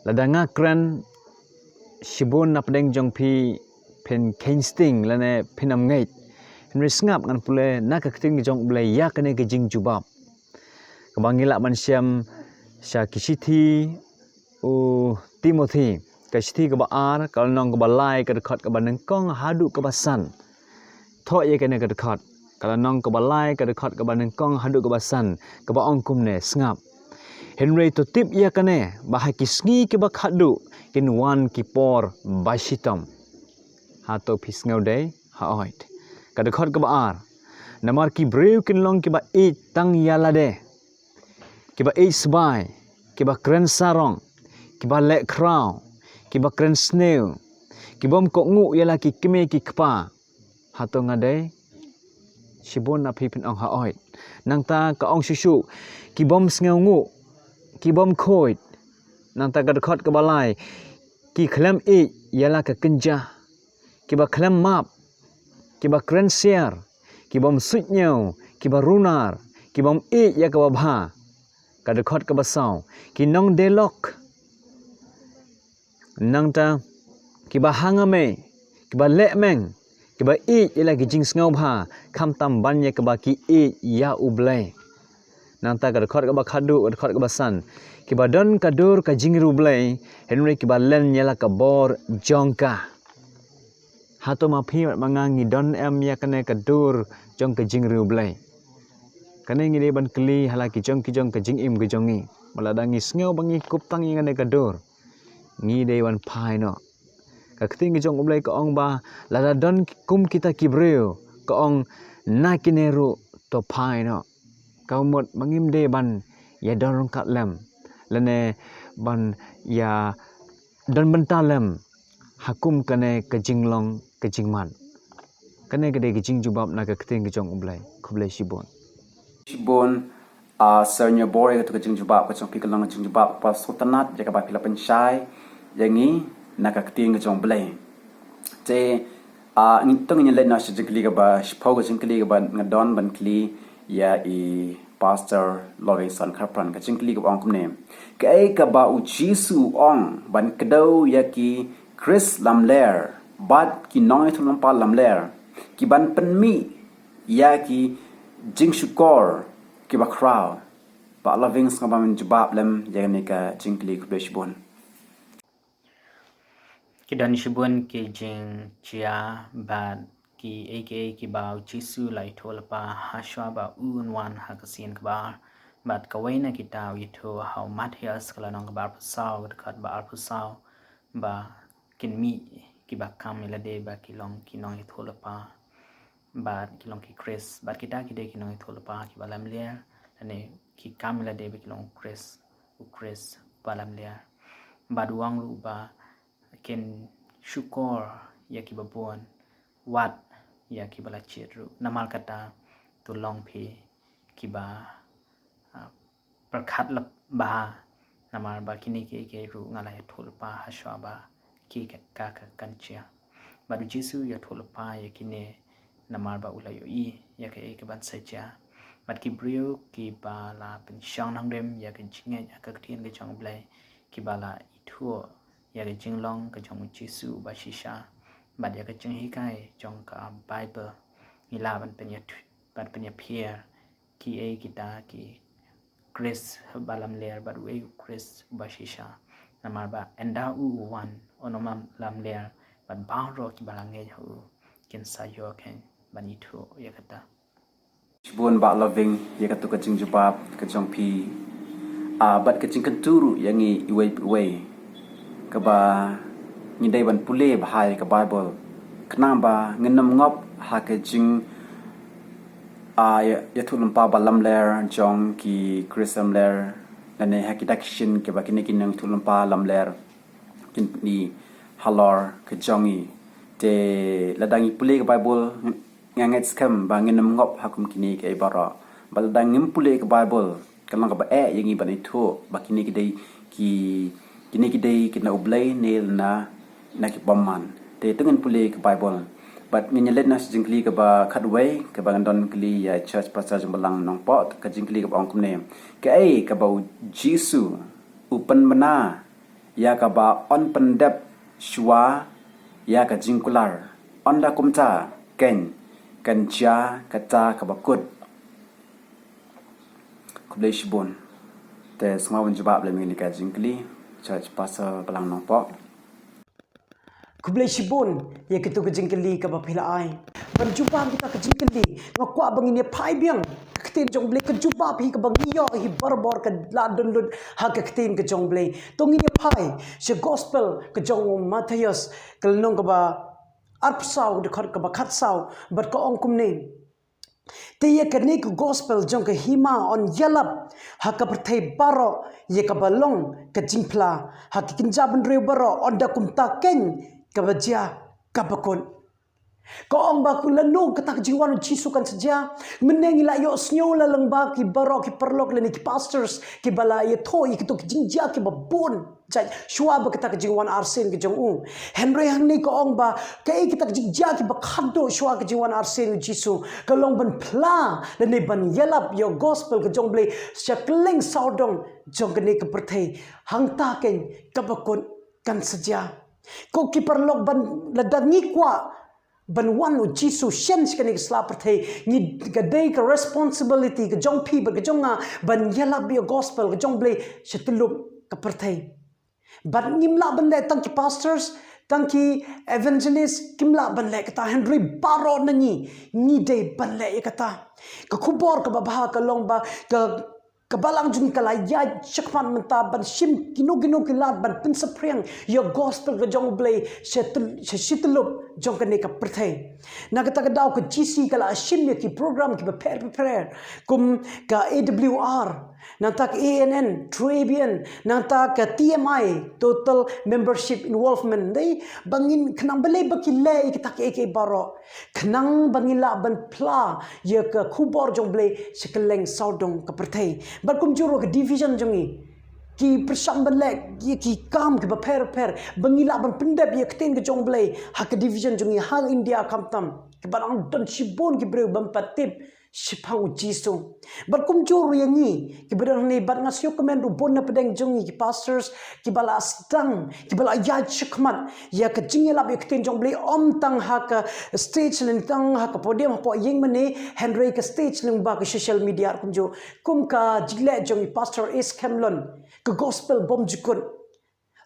Lada nga kren, shibun na pdeng jong phi phin kheiñ sting lane phin ym ngeit. Hynrei sngap ngan pule na ka ktien ka jong U Blei ïa kane ka jingjubab. Kaba ngi lah ban shem sha ki shithi u Timothi, ka shithi kaba ar, ka lynnong kaba lai, ka dkhot kaba nyngkong haduh kaba san. Thoh ïa kane ka dkhot. Ka lynnong kaba lai, ka dkhot kaba nyngkong haduh kaba san, kaba ong kumne, sngap. Hynrei to tip ïa kane, ba ha ki sngi kiba khatduh, kin wan ki por bashitom. Hato phi sngew dei? Hooid. Ka dkhot kaba ar. Namar ki briew kin long kiba ïeit tang ïa lade, kiba ïeit sbai, kiba kren sarong, kiba leh khraw, kiba kren sniew, kibym kohnguh ïa la ki kmie ki kpa. Hato nga dei? Shibun na phi phin ong hooid. Nangta ka ong shuh shuh, kibym sngewnguh, kibym khuid. Nangta ka dkhot kaba lai, ki khlem ïeit ïa la ka kynja, kiba khlem map, kiba kren siar, kibym suidñiew, kiba runar, kibym ïeit ïa kaba bha. Ka dkhot kaba saw, ki nongdie lok. Nangta, kiba hangamei, kiba lehmeng, kiba ïeit ïa la ki jingsngewbha, khamtam ban ïa kaba ki ïeit ïa U Blei. Nangta ka dkhot kaba khatduh, ka dkhot kaba san, kiba don ka dur ka jingriewblei, hynrei kiba len ïa la ka bor jong ka. Hato ma phi bad ma nga ngi don em ïa kane ka dur jong ka jingriewblei? Kane ngi dei ban kylli ha la ki jong ki jong ka jingim ka jong ngi. Ba lada ngi sngew ba ngi kup tang ïa kane ka dur, ngi dei ban phai noh. Ka ktien ka jong U Blei ka ong ba lada don kum kita ki briew, ka ong, na kine ruh to phai noh. Ka mut ba ngim dei ban ïa don ryngkat lem, lane ban ïa don bynta lem ha kum kane ka jinglong ka jingman. Kane ka dei ka jingjubab na ka ktien ka jong U Blei. Khublei shibun. Shibun, a, sir Nyabor, ïa katu ka jingjubab ka jong phi ka long ka jingjubab kaba sngewtynnat ïa kaba phi la pynshai ïa ngi na ka ktien ka jong U Blei. Te, a, ngi to ngin leit noh sha jingkylli kaba shiphew, ka jingkylli kaba nga don ban kylli ïa i Pastor Lovingson Kharpran, ka jingkylli kaba ong kumne. Kaei kaba U Jisu u ong ban kdew ïa ki Khrist lamler bad ki nongïathuhlypa lamler ki ban pynmih ïa ki jingshukor kiba khraw? Bah Loving, sngewbha men jubab lem ïa kane ka jingkylli, khublei shibun. Ki don shibun ki jingjia bad kiei kiei kiba U Jisu u la ïathuh lypa hashwa ba un wan ha ka sien kaba ar. Bad kawei na kita u ïathuh ha u Mathaios ka lynnong kaba arphew saw, ka dkhot ba arphew saw, ba kin mih kiba kam ïalade ba ki long ki nongïathuh lypa, bad ki long ki Khrist, bad kita ki dei ki nongïathuh lypa kiba lamler, lane ki kam ïalade ba ki long u Khrist, u Khrist uba lamler. Bad u ong ruh ba kin shukor ïa kiba bun, wat ïa kiba la jied ruh. Namar kata to long phi kiba, ah, pyrkhat lypa, namar ba kine kiei kiei ruh nga la ïathuh lypa hashwa ba ki ka, ka, ka kan jia. Bad U Jisu u ïathuh lypa ïa kine namar ba u la ïohi ïa kaei kaban sa jia. Bad ki briew kiba la pynshong nongrim ïa ka jingngeit ha ka ktien ka jong U Blei, kiba la ithuh ïa ka jinglong ka jong U Jisu uba shisha bad ïa ka jinghikai jong ka Baibl, ngi lah ban pynïathuh, ban pynïapher kiei kita ki Khrist ba lamler bad uei u Khrist uba shisha. Namar ba ynda u u wan, un ym lamler, bad baroh kiba la ngeit ha u kin sa ïoh khein ban ithuh ïa kata. Shibun Bah Loving ïa katu ka jingjubab ka jong phi, ah, bad ka jingkyntu ruh ïa ngi iwei pa iwei kaba ngi dei ban pule bha ïa ka Baibl, khnang ba ngin ym ngop ha ka jing, ah, ïa, ïathuh lypa ba lamler jong ki Khrist lamler, lane ha kita ki shin kiba kine ki nongïathuh lypa lamler kin pyni halor ka jong ngi. Te lada ngi pule ka Baibl, nga ngeit skhem ba ngin ym ngop ha kum kine kiei baroh. Bad lada ngim pule ka Baibl, kan long kaba eh ïa ngi ban ithuh ba kine ki dei ki, kine ki dei ki na U Blei ne na, na ki bymman. Te to ngin pule ka Baibl. Bad ngin ïa leit noh sha jingkylli kaba khatwei, kaba ngan don kylli ïa Church Pastor jong Balang Nongpoh, ka jingkylli kaba ong kumne. Kaei kaba U Jisu u pynbna ïa kaba yn pyndep shuwa ïa ka jingkular? Ynda kumta, khein kan jia kata kaba kut. Khublei shibun. Te sngewbha ban jubab lem ïa kane ka jingkylli, Church Pastor Balang Nongpoh. Khublei shibun ïa kito ka jingkylli kaba phi la ai. Ban jubab kita ka jingkylli, nga kwah ba ngin ïa phai biang ka ktien jong U Blei, ka jubab hi kaba ngi ïoh hi barabor ka la don lut ha ka ktien ka jong U Blei. To ngin ïa phai sha gospel ka jong u Mathaios, ka lynnong kaba arphew saw, dkhot kaba khatsaw, bad ka ong kumne: Te ïa kane ka gospel jong ka hima yn ïalap ha ka pyrthei baroh ïa kaba long ka jingphla ha ki kynja bynriew baroh, ynda kumta keiñ kaba jia kaba kut. Ka ong ba lano kata ka jingwan u Jisu kan sa jia. Mynne ngi la ïohsngew la lyngba ki baroh ki paralok lane ki pastors kiba la ïathuh ïa kito ki jingjia kiba bun jait shuwa ba kata ka jingwan arsien ka jong u. Hynrei hangne ka ong ba kaei kata ka jingjia kiba khadduh shuwa ka jingwan arsien u Jisu, ka long ban phla lane ban ïalap ïa u gospel ka jong U Blei sha kylleng sawdong jong kane ka pyrthei. Hangta keiñ kaba kut kan sa jia. Ko ki paralok, ban lada ngi kwah ban wan u Jisu shen sha kane ka sla pyrthei, ngi, ka dei ka responsibility ka jong phi bad ka jong nga ban ïalap ïa u gospel ka jong U Blei sha tyllup ka pyrthei. Bad ngim lah ban leh tang ki pastors, tang ki evangelist kim lah ban leh kata, hynrei baroh na ngi ngi dei ban leh ïa kata. Ka khubor kaba bha ka long ba ka, ka balang jong ngi ka la ïaid shakhmat mynta ban shim kino kino ki lad ban pynsaphriang ïa u gospel ka jong U Blei sha tyl-, sha shi tyllup jong kane ka pyrthei. Na kata ka daw ka G C ka la shim ïa ki program kiba pher pher pher, kum ka A W R, nangta ka A N N, True A B N, nangta ka T M I, Total Membership Involvement. Dei ba ngin, khnang balei ba ki leh ïa kita kiei kiei baroh? Khnang ba ngin lah ban phla ïa ka khubor jong U Blei sha kylleng sawdong ka pyrthei. Bad kumjuh ruh ka division jong ngi ki pyrshang ban leh ïa ki kam kiba pher pher ba ngin lah ban pyndep ïa ka ktien ka jong U Blei ha ka division jong ngi ha India khamtam, kiba dang don shibun ki briew bym pat tip shaphang u Jisu. Bad kumjuh ruh ïa ngi kiba don hangne, bad nga sngewkmen ruh bun na pdeng jong ngi ki pastors kiba la sdang, kiba la ïaid shakhmat ïa ka jingïalap ïa ka ktien jong U Blei, ym tang ha ka stage lane tang ha ka podium hapoh ïing mane, hynrei ka stage lyngba ka social media ruh kumjuh, kum ka jingleh jong i Pastor Ace Khemlon, ka Gospel Bymjukut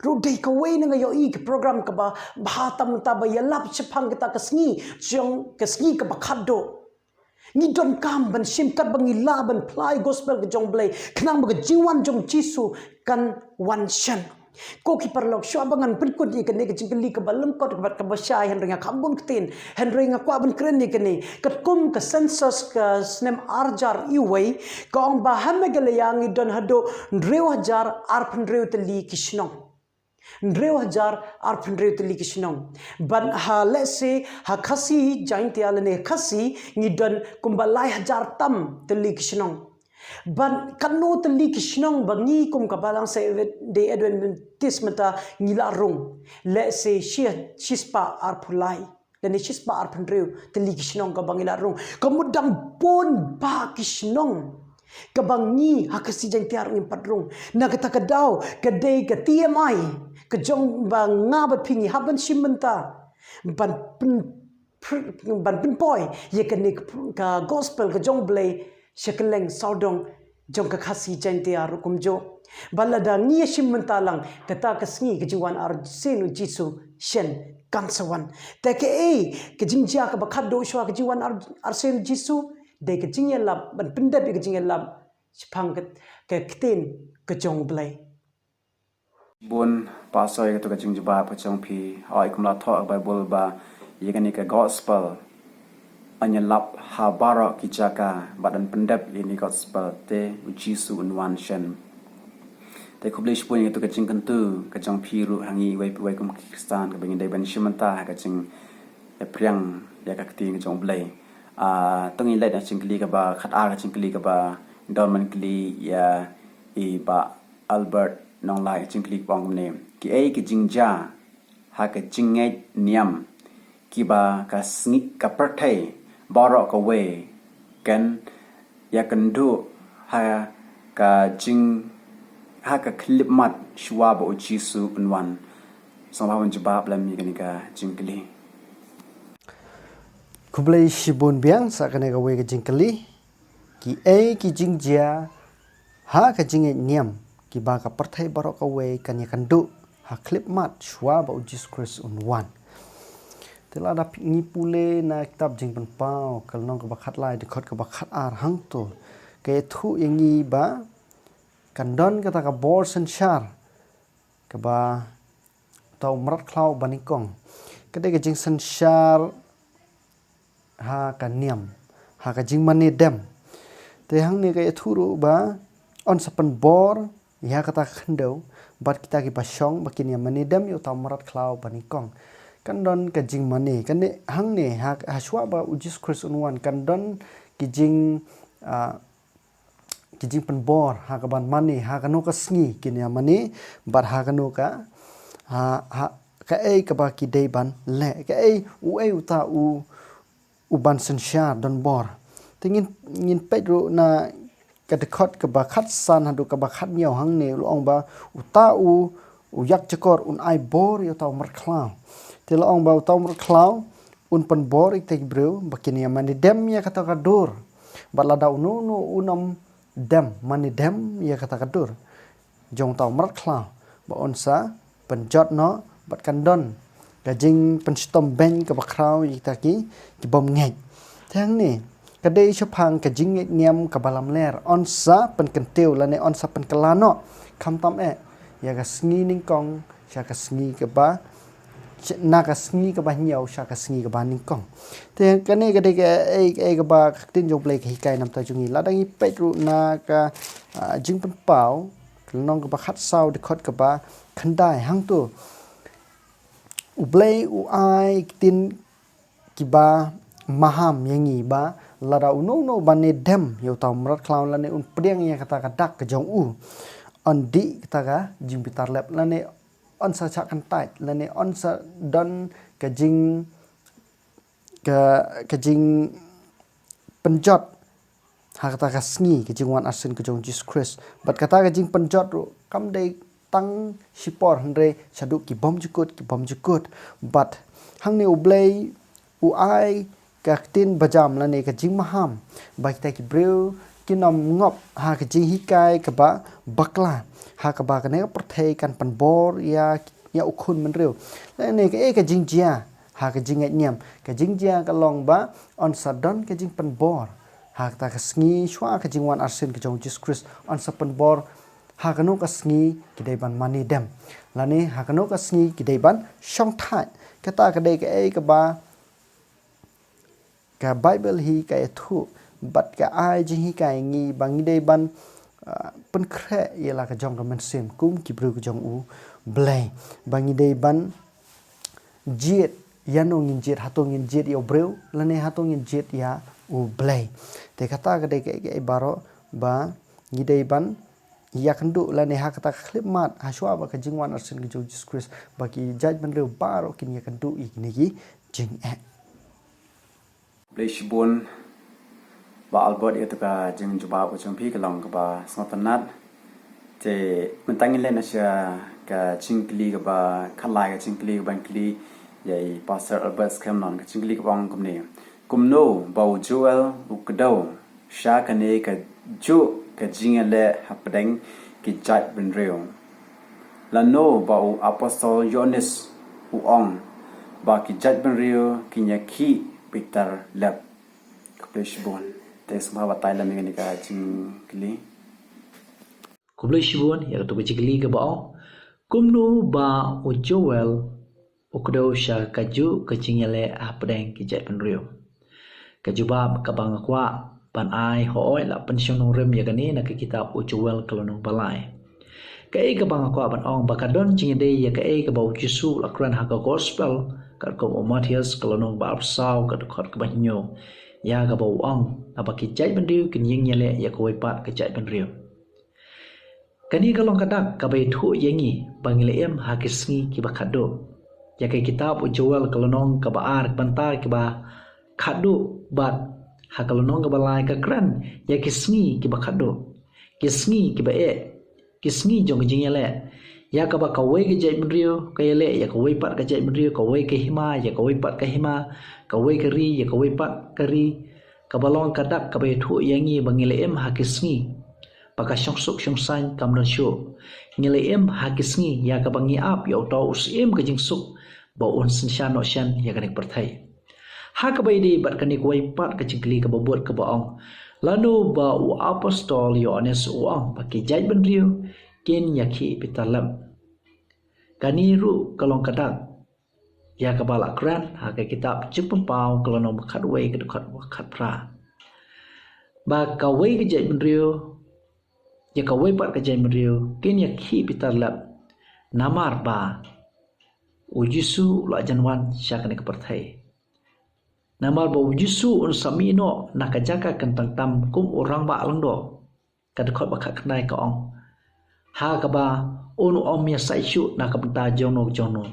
ruh dei kawei na, nga ïohi, ka program kaba bha tam mynta ba ïalap shaphang kata ka sngi jong, ka sngi kaba khadduh. Ngi donkam ban shim kat ba ngin lah ban phla ïa u gospel ka jong U Blei khnang ba ka jingwan jong u Jisu kan wan shen. Ko ki paralok, shuwa ba ngan pynkut ïa kane ka jingkylli kaba lyngkot bad kaba shai, hynrei nga kham bun ktien, hynrei nga kwah ban kren ïa kane. Katkum ka census ka snem ar hajar wei, ka ong ba ha Meghalaya ngi don haduh hynriew hajar arphew hynriew tylli ki shnong. Hynriew hajar arphew hynriew tylli ki shnong. Bad ha, let's say, ha Khasi Jaintia lane Khasi, ngi don kumba lai hajar tam tylli ki shnong. Bad katno tylli ki shnong ba ngi kum ka Balang Seventh Day Adventist mynta ngi la rung? Let's say shi, shispah arphew lai lane shispah arphew hynriew tylli ki shnong kaba ngi la rung. Ka mut dang bun bah ki shnong kaba ngi ha Khasi Jaintia ruh ngim pat rung. Na kata ka daw ka dei ka T M I ka jong ba nga bad phi ngi hap ban shim bynta ban pyn, ban pynpoi ïa kane ka, ka gospel ka jong U Blei sha kylleng sawdong jong ka Khasi Jaintia ruh kumjuh. Bad lada ngi ïa shim bynta lang, kata ka sngi ka jingwan arsien u Jisu shen kan sa wan. Te kaei ka jingjia kaba khadduh shuwa ka jingwan ar, arsien u Jisu? Dei ka jingïalap, ban pyndep ïa ka jingïalap shaphang ka, ka ktien ka jong U Blei. Bun Pastor ïa kato ka jingjubab ka jong phi. Hooid, kumba la thoh ha ka Baibl ba ïa kane ka gospel yn ïalap ha baroh ki jaka, bad yn pyndep ïa kane ka gospel te u Jisu un wan shen. Te khublei shibun ïa kato ka jingkyntu ka jong phi ruh ha ngi iwei pa iwei kum ki Khristan kaba ngi dei ban shim bynta ha ka jingïapriang ïa ka ktien ka jong U Blei. Ah, to ngin leit na ka jingkylli kaba khatar, ka jingkylli kaba don ban kylli ïa i Bah Albert Nonglait, ka jingkylli kaba ong kumne: Kiei ki jingjia ha ka jingngeit niam kiba ka sngi, ka pyrthei baroh kawei kan ïakynduh ha ka jing, ha ka khyllipmat shuwa ba u Jisu un wan? Sngewbha ban jubab lem ïa kane ka jingkylli. Khublei shibun biang sa kane kawei ka jingkylli. Kiei ki jingjia ha ka jingngeit niam kiba ka pyrthei baroh kawei kan ïakynduh ha khyllipmat shuwa ba u Jisu Khrist un wan? Te lada ngi pule na kitab Jingpynpaw, ka lynnong kaba khatlai, dkhot kaba khatar hangto, ka ïathuh ïa ngi ba kan don kata ka bor synshar kaba uta u mrad khlaw banyngkong. Ka dei ka jingsynshar ha ka niam, ha ka jingmane dem. Te hangne ka ïathuh ruh ba yn sa pynbor ïa kata ka khyndew bad kita kiba shong ba kin ïa mane dem ïa uta u mrad khlaw banyngkong. Kan don ka jingmane, kan dei hangne ha, hashwa ba u Jisu Khrist un wan, kan don ki jing, ah, ki jingpynbor ha kaban mane, ha kano ka sngi kin ïa mane, bad ha kano ka, ha, ha, kaei kaba ki dei ban leh, kaei, uei uta u, u ban synshar don bor. Te ngin, ngin peit ruh na ka dkhot kaba khatsan haduh kaba khathynñiew hangne, la ong ba uta u, u ïakjakor un ai bor ïa uta u mrad khlaw. Te la ong ba uta u mrad khlaw un pynbor ïa kita ki briew ba kin ïa mane dem ïa kata ka dur. Bad lada uno uno un ym dem, mane dem ïa kata ka dur jong uta u mrad khlaw, ba yn sa pynjot noh, bad kan don ka jingpynshitom beiñ kaba khraw ïa kita ki, ki bym ngeit. Te hangne ka dei shaphang ka jingngeit niam kaba lamler, yn sa pynkyntiew lane yn sa pynkylla noh, khamtam eh ïa ka sngi nyngkong sha ka sngi kaba, na ka sngi kaba hynñiew sha ka sngi kaba nyngkong. Te kane ka dei kaei, kaei kaba ka ktien jong U Blei ka hikai na ka bynta jong ngi. Lada ngi peit ruh na ka, ah, Jingpynpaw, ka lynnong kaba khatsaw, dkhot kaba khyndai hangto, U Blei u ai ktien kiba maham ïa ngi ba lada uno uno ba ne dem ïa uta u mrad khlaw lane un pdiang ïa kata ka dak ka jong u, yn dih kata ka jingbitar lep lane yn sa shah kyntait lane yn sa don ka jing, ka, ka jingpynjot ha kata ka sngi ka jingwan arsien ka jong Jisu Khrist. Bad kata ka jingpynjot ruh kam dei tang shipor hynrei shaduh ki bymjukut, ki bymjukut. Bad hangne U Blei u ai ka ktien bajam lane ka jingmaham ba kita ki briew kin ym ngop ha ka jinghikai kaba bakla, ha kaba kane ka pyrthei kan pynbor ïa, ïa u khun bynriew. Lane kaei ka jingjia ha ka jingngeit niam? Ka jingjia ka long ba yn sa don ka jingpynbor ha kata ka sngi shuwa ka jingwan arsien ka jong Jisu Khrist, yn sa pynbor ha kano ka sngi ki dei ban mane dem lane ha kano ka sngi ki dei ban shongthait. Kata ka dei kaei kaba ka Baibl hi ka ïathuh bad ka ai jinghikai ïa ngi ba ngi dei ban, ah, pynkhreh ïa la ka jong ka mynsiem kum ki briew ka jong U Blei, ba ngi dei ban jied, ïano ngin jied, hato ngin jied ïa u briew lane hato ngin jied ïa U Blei. Te kata ka dei kaei kaei baroh ba ngi dei ban ïakynduh lane ha kata ka khyllipmat hashwa ba ka jingwan arsien ka jong Jisu Khrist ba ki jaitbynriew baroh kin ïakynduh ïa kine ki jingeh. Blei shibun Bah Albert ïa kata ka jingjubab ka jong phi ka long kaba sngewtynnat. Te mynta ngin leit na sha ka jingkylli kaba khatlai, ka jingkylli kaba kylli ïa i Pastor Albert Skhem Nong, ka jingkylli kaba ong kumne: Kumno ba u Joel u kdew sha kane kajuh ka jingïaleh hapdeng ki jaitbynriew? Lano ba u apostol Ïoannis u ong ba ki jaitbynriew kin ïakhih bitar lep? Khublei shibun. Te sngewbha batai lem ïa kane ka jingkylli. Khublei shibun ïa kata ka jingkylli kaba ong kumno ba u Joel u kdew sha kajuh ka jingïaleh hapdeng ki jaitbynriew. Ka jubab kaba nga kwah ban ai, hooid, la pynshong nongrim ïa kane na ka kitab u Joel ka lynnong ba lai. Kaei kaba nga kwah ban ong ba ka don jingïadei ïa kaei kaba u Jisu u la kren ha ka gospel katkum u Mathaios ka lynnong ba arphew saw ka dkhot kaba hynñiew, ïa kaba u ong ba ki jaitbynriew kin ïeng ïaleh ïa kawei pat ka jaitbynriew. Kane ka long ka dak kaba ïathuh ïa ngi ba ngi la im ha ki sngi kiba khatduh. Ïa ka kitab u Joel ka lynnong kaba ar, ka bynta kiba khatduh, bad ha ka lynnong kaba lai ka kren ïa ki sngi kiba khatduh, ki sngi kiba eh, ki sngi jong ka jingïaleh, ïa kaba kawei ka jaitbynriew ka ïaleh ïa kawei pat ka jaitbynriew, kawei ka hima ïa kawei pat ka hima, kawei ka ri ïa kawei pat ka ri. Kaba long ka dak kaba ïathuh ïa ngi ba ngi la im ha ki sngi ba ka shongsuk shongsaiñ kam don shuh. Ngi la im ha ki sngi ïa kaba ngi ap ïa uta u Syiem ka jingsuk ba un synshar noh shen ïa kane ka pyrthei. Ha kaba ïadei bad kane kawei pat ka jingkylli kaba bud kaba ong, lano ba u apostol Ïoannis u ong ba ki jaitbynriew kin ïakhih bitar lem. Kane ruh ka long ka dak ïa kaba la kren ha ka kitab Jingpynpaw ka lynnong ba khatwei ka dkhot ba khatphra. Ba kawei ka jaitbynriew, ïa kawei pat ka jaitbynriew kin ïakhih bitar lem. Namar ba u Jisu u la jan wan sha kane ka pyrthei. Namar ba u Jisu un sa mih noh na ka jaka kyntang tam kum u rangbah lyngdoh. Ka dkhot ba khatkhyndai ka ong, ha kaba un ym ïasaid shuh na ka bynta jongno jongno.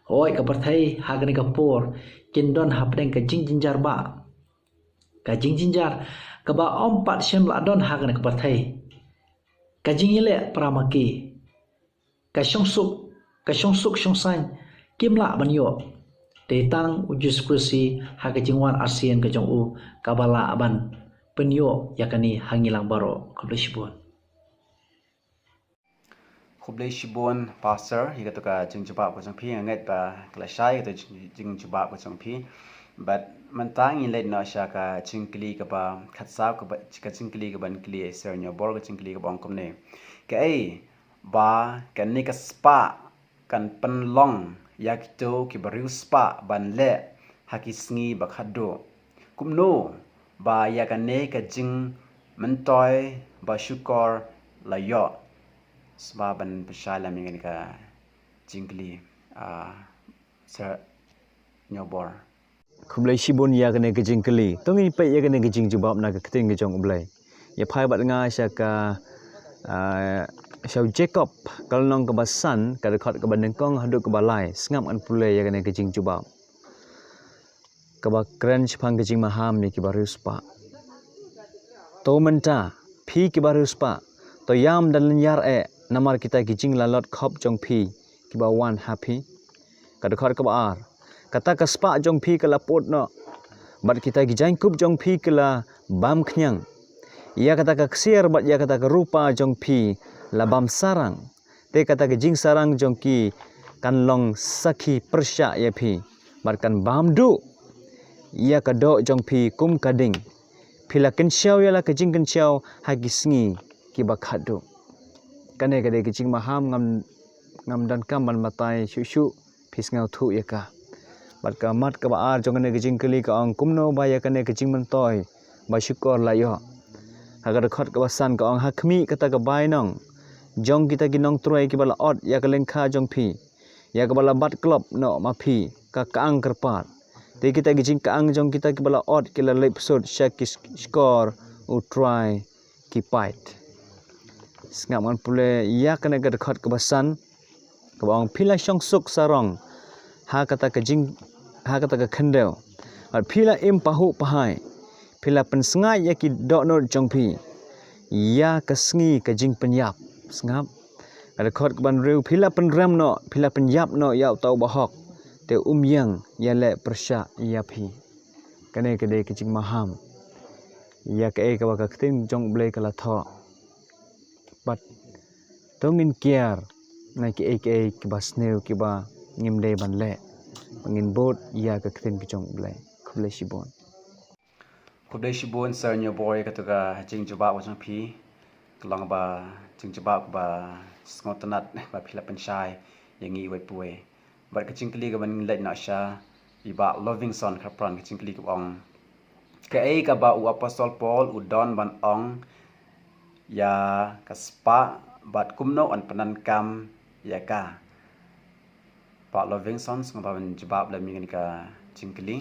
Hooid, ka pyrthei ha kane ka por kin don hapdeng ka jingjynjar bah. Ka jingjynjar kaba ym pat shym la don ha kane ka pyrthei. Ka jingïaleh para ma ki, ka shongsuk, ka shongsuk shongsaiñ kim lah ban ïoh. Te tang u Jisu Khrist hi ha ka jingwan arsien ka jong u kaba lah ban pynïoh ïa kane ha ngi lang baroh. Khublei shibun. Khublei shibun Pastor, ïa kato ka jingjubab ka jong phi. Nga ngeit ba ka la shai kato jing- jingjubab ka jong phi. Bad mynta ngin leit noh sha ka jingkylli kaba khatsaw, kaba, ka jingkylli kaban kylli Sir Newbor, ka jingkylli kaba ong kumne. Kaei ba kane ka spah kan pynlong ïa kito kiba riewspah ban leh ha ki sngi ba khatduh? Kumno ba ïa kane ka jingmyntoi ba shukor la ïoh? Sngewbha ban pynshai lam ïa kane ka jingkylli, ah, Sir Newbor. Khublei shibun ïa kane ka jingkylli. To ngin peit ïa kane ka jingjubab na ka ktien ka jong U Blei. Ïa phai bad nga sha ka, ah, sha u Jakob, ka lynnong kaba san, ka dkhot kaba nyngkong haduh kaba lai. Sngap ngan pule ïa kane ka jingjubab. Kaba kren shaphang ka jingmaham ïa kiba riewspah. To mynta, phi kiba riewspah, to ïam da lynñiar eh, namar kita ki jinglalot khop jong phi kiba wan ha phi. Ka dkhot kaba ar. Kata ka spah jong phi ka la put noh, bad kita ki jaiñkup jong phi ki la bam khñiang. Ïa kata ka ksiar bad ïa kata ka rupa jong phi la bam sarang. Te kata ka jingsarang jong ki kan long sakhi pyrshah ïa phi, bad kan bam duh ïa ka doh jong phi kum ka ding. Phi la kynshew ïa la ka jingkynshew ha ki sngi kiba khatduh. Kane ka dei ka jingmaham, ngam, ngam donkam ban batai shuh shuh, phi sngewthuh ïa ka. Bad ka mat kaba ar jong kane ka jingkylli ka ong kumno ba ïa kane ka jingmyntoi ba shukor la ïoh. Ha ka dkhot kaba san ka ong, ha khmih kata ka bainong jong kita ki nongtrei kiba la ot ïa ka lyngkha jong phi, ïa kaba la bat klop noh ma phi, ka kaang kyrpad. Te kita ki jingkaang jong kita kiba la ot ki la leit bsut sha ki sh- shkor U Trai ki pait. Sngap ngan pule ïa kane ka dkhot kaba san, kaba ong, phi la shongsuk sarong ha kata ka jing, ha kata ka khyndew, bad phi la im pahuh pahai. Phi la pynsngaid ïa ki dohnud jong phi ïa ka sngi ka jingpynïap. Sngap. Ka dkhot kaba hynriew, phi la pynrem noh, phi la pynïap noh ïa uta u bahok, te um ïeng ïaleh pyrshah ïa phi. Kane ka dei ka jingmaham ïa kaei kaba ka ktien jong U Blei ka la thoh. Bad to ngin kiar na kiei kiei kiba sniew kiba ngim dei ban leh, ba ngin bud ïa ka ktien ka jong U Blei. Khublei shibun. Khublei shibun Sir Newbor ïa kato ka jingjubab ka jong phi. Ka long ba jingjubab kaba sngewtynnat ba phi la pynshai ïa ngi iwei pa iwei. Bad ka jingkylli kaban leit noh sha i Bah Lovingson Kharpran, ka jingkylli kaba ong, kaei kaba u Apostol Paul u don ban ong ïa ka spah bad kumno yn pyndonkam ïa ka? Bah Lovingson, sngewbha ban jubab lem ïa kane ka jingkylli.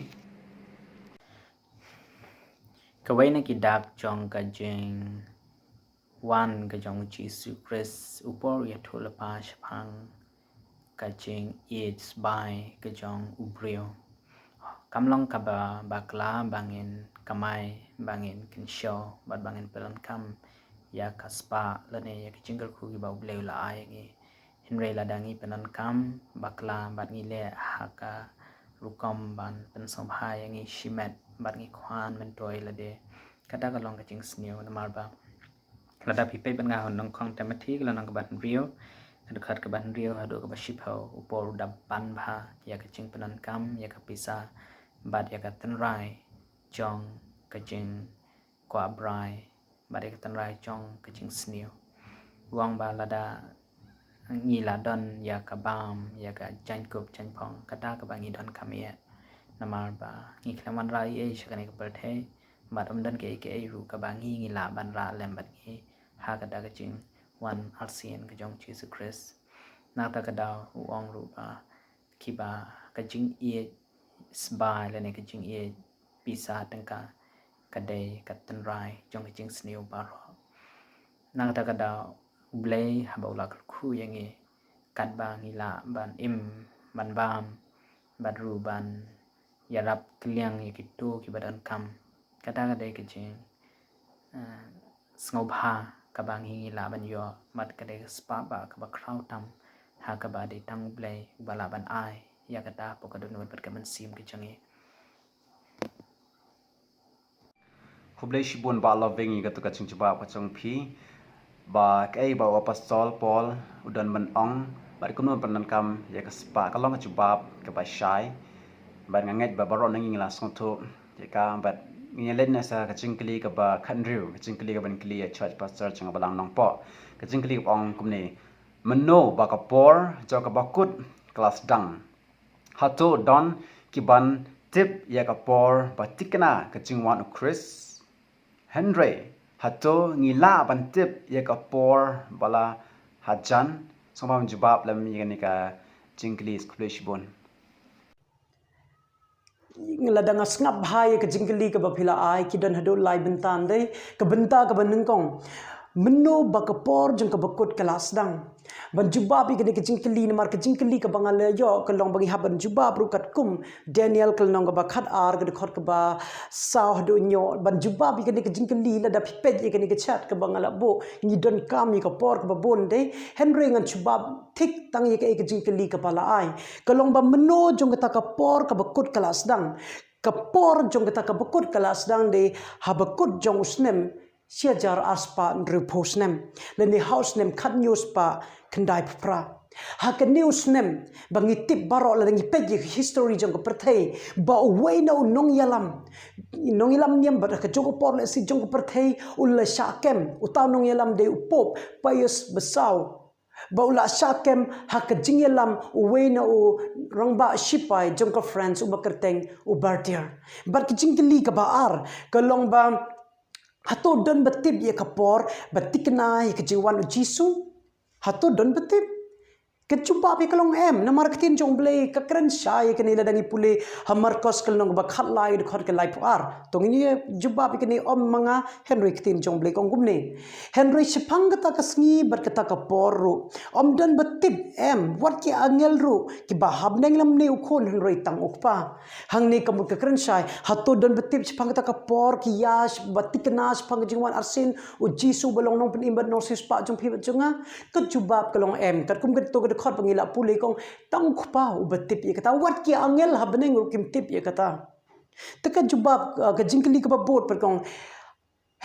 Kawei na ki dak jong ka jingwan ka jong U Jisu Khrist, u por ïathuhlypa shaphang ka jingïeit sbai ka jong u briew. Kam long kaba bakla ba ngin kamai, ba ngin kynshew, bad ba ngin pyndonkam ïa ka spah lane ïa ka jingkyrkhu kiba U Blei u la ai ïa ngi. Hynrei lada ngi pyndonkam bakla bad ngi leh ha ka rukom ban pynsngewbha ïa ngi shimet bad ngi khwan myntoi lade, kata ka long ka jingsniew. Namar ba lada phi peit bad nga ha u nyngkong Timothi ka lynnong kaba hynriew, ka dkhot kaba hynriew haduh kaba shiphew, u Paul u da ban bha ïa ka jingpyndonkam ïa ka pisa bad ïa ka tynrai jong ka jingkwah brai bad ïa ka tynrai jong ka jingsniew. U ong ba lada ngi la don ïa ka bam, ïa ka jaiñkup jaiñphong, kata kaba ngi donkam ïa. Namar ba ngi khlem wanrah ei ei sha kane ka pyrthei, bad ym don kaei kaei ruh kaba ngi ngi lah ban rah lem bad ngi ha kata ka jingwan arsien ka jong Jisu Khrist. Na kata ka daw u ong ruh ba kiba ka jingïeit sbai lane ka jingïeit pisa tyngka ka dei ka tynrai jong ka jingsniew baroh. Na kata ka daw U Blei haba u la kyrkhu ïa ngi katba ngi lah ban im, ban bam, bad ruh ban ïarap kylliang ïa kito kiba donkam. Kata ka dei ka jing, eh, sngewbha kaba ngi ngi lah ban ïoh, bad ka dei ka spah ba kaba khraw tam ha kaba dei tang U Blei uba lah ban ai ïa kata hapoh ka dohnud bad ka mynsiem ka jong ngi. Khublei shibun Bah Loving ïa katu ka jingjubab ka jong phi. Ba kaei ba u Apostol Paul u don ban ong bad kumno ban pyndonkam ïa ka spah, ka long ka jubab kaba shai. Bad nga ngeit ba baroh na ngi ngi la sngewthuh ïa ka, bad ngin ïa leit noh sha ka jingkylli kaba khathynriew, ka jingkylli kaba kylli ïa u Church Pastor jong ka Balang Nongpoh. Ka jingkylli kaba ong kumne: Mynno ba ka por jong kaba kut ka la sdang? Hato don ki ban tip ïa ka por ba thikna ka jingwan u Khrist? Hynrei hato ngi lah ban tip ïa ka por ba la hajan? Sngewbha ban jubab lem ïa kane ka jingkylli, khublei shibun. Lada nga sngap bha ïa ka jingkylli kaba phi la ai, ki don haduh lai bynta, dei ka bynta kaba nyngkong: Mynno ba ka por jong kaba kut ka la sdang? Ban jubab ïa kane ka jingkylli, namar ka jingkylli kaba nga la ïoh ka long ba ngi hap ban jubab ruh katkum Daniel ka lynnong kaba khatar, ka dkhot kaba saw haduh hynñiew. Ban jubab ïa kane ka jingkylli, lada phi peit ïa kane ka chat kaba nga la buh, ngi donkam ïa ka por kaba bun, dei. Hynrei ngan jubab thik tang ïa kaei ka jingkylli kaba la ai. Ka long ba mynno jong kata ka por kaba kut ka la sdang? Ka por jong kata kaba kut ka la sdang dei haba kut jong u snem shi hajar arspah hynriewphew snem, lane ha u snem khathynñiew spah khyndaiphew phra. Ha kane u snem ba ngi tip baroh, lada ngi peit ïa ka history jong ka pyrthei, ba uwei na u nongïalam, nongïalam niam, bad ha ka jong ka por lehse jong ka pyrthei u la shah kem, uta u nongïalam dei u Pope Pius ba saw. Ba u la shah kem ha ka jingïalam uwei na u rangbah shipai jong ka France uba kyrteng u Berthier. Bad ka jingkylli kaba ar ka long ba, hato don ba tip ïa ka por ba thikna ïa ka jingwan u Jisu? Hato don ba tip? Ka jubab ïa ka long em, namar ka ktien jong U Blei ka kren shai ïa kane lada ngi pule ha Markos ka lynnong kaba khatlai, dkhot ka laiphew ar. To ngin ïa jubab ïa kane, ym ma nga, hynrei ka ktien jong U Blei ka ong kumne: Hynrei shaphang kata ka sngi bad kata ka por ruh ym don ba tip em, wat ki angel ruh kiba ha bneng lymne u Khun, hynrei tang u Kpa. Hangne ka mut ka kren shai, hato don ba tip shaphang kata ka por, ki ïa ba thikna shaphang ka jingwan arsien u Jisu ba long Nongpynim bad Nongsiewspah jong phi bad jong nga? Ka jubab ka long em. Katkum kato ka dkhot ba ngi la pule, ka ong tang u Kpa uba tip ïa kata, wat ki angel ha bneng ruh kim tip ïa kata. Te ka jubab, ah, ka jingkylli kaba bud pat ka ong,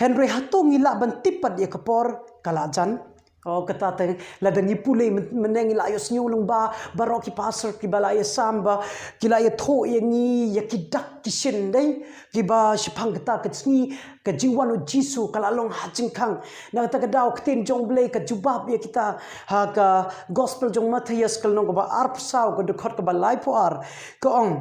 hynrei hato ngi lah ban tip pat ïa ka por ka la jan? Oh, kata te lada ngi pule myn-, mynne ngi la ïohsngew lyngba baroh ki pastor kiba la ïasam ba ki la ïathuh ïa ngi ïa ki dak ki shin, dei, kiba shaphang kata ka sngi ka jingwan u Jisu ka la long ha jingkhang. Na kata ka daw ka ktien jong U Blei ka jubab ïa kita ha ka Gospel jong Mathaios ka lynnong kaba arphew saw, ka dkhot kaba laiphew ar, ka ong: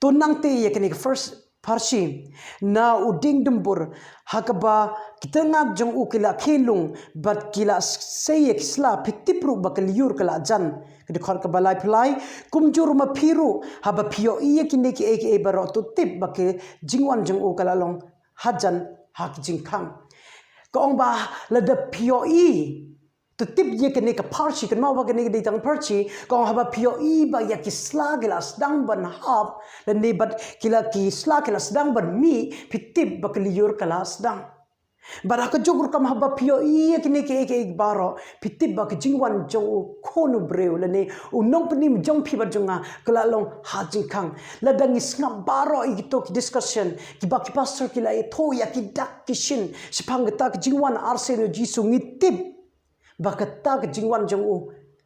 To nangta ïa kane ka pharsh-, pharshi na u dieng dumbur, ha kaba ki tnat jong u ki la khie lung bad ki la sei ïa ki sla, phi tip ruh ba ka lyiur ka la jan. Ka dkhot kaba laiphew lai: Kumjuh ruh ma phi ruh, haba phi ïohi ïa kine kiei kiei baroh, to tip ba ka jingwan jong u ka la long hajan ha ka jingkhang. Ka ong ba lada phi ïohi, to tip ïa kane ka pharshi, kynmaw ba kane ka dei tang pharshi, ka ong haba phi ïohi ba ïa ki sla ki la sdang ban hap, lane bad ki la, ki sla ki la sdang ban mih, phi tip ba ka lyiur ka la sdang. Bad ha kajuh ka rukom haba phi ïohi ïa kine kiei kiei baroh, phi tip ba ka jingwan jong u Khun u briew lane u Nongpynim jong phi bad jong nga ka la long ha jingkhang. Lada ngi sngap baroh ïa kito ki discussion kiba ki pastor ki la ïathuh ïa ki dak ki shin shaphang kata ka jingwan arsien u Jisu, ngi tip ba kata ka jingwan jong u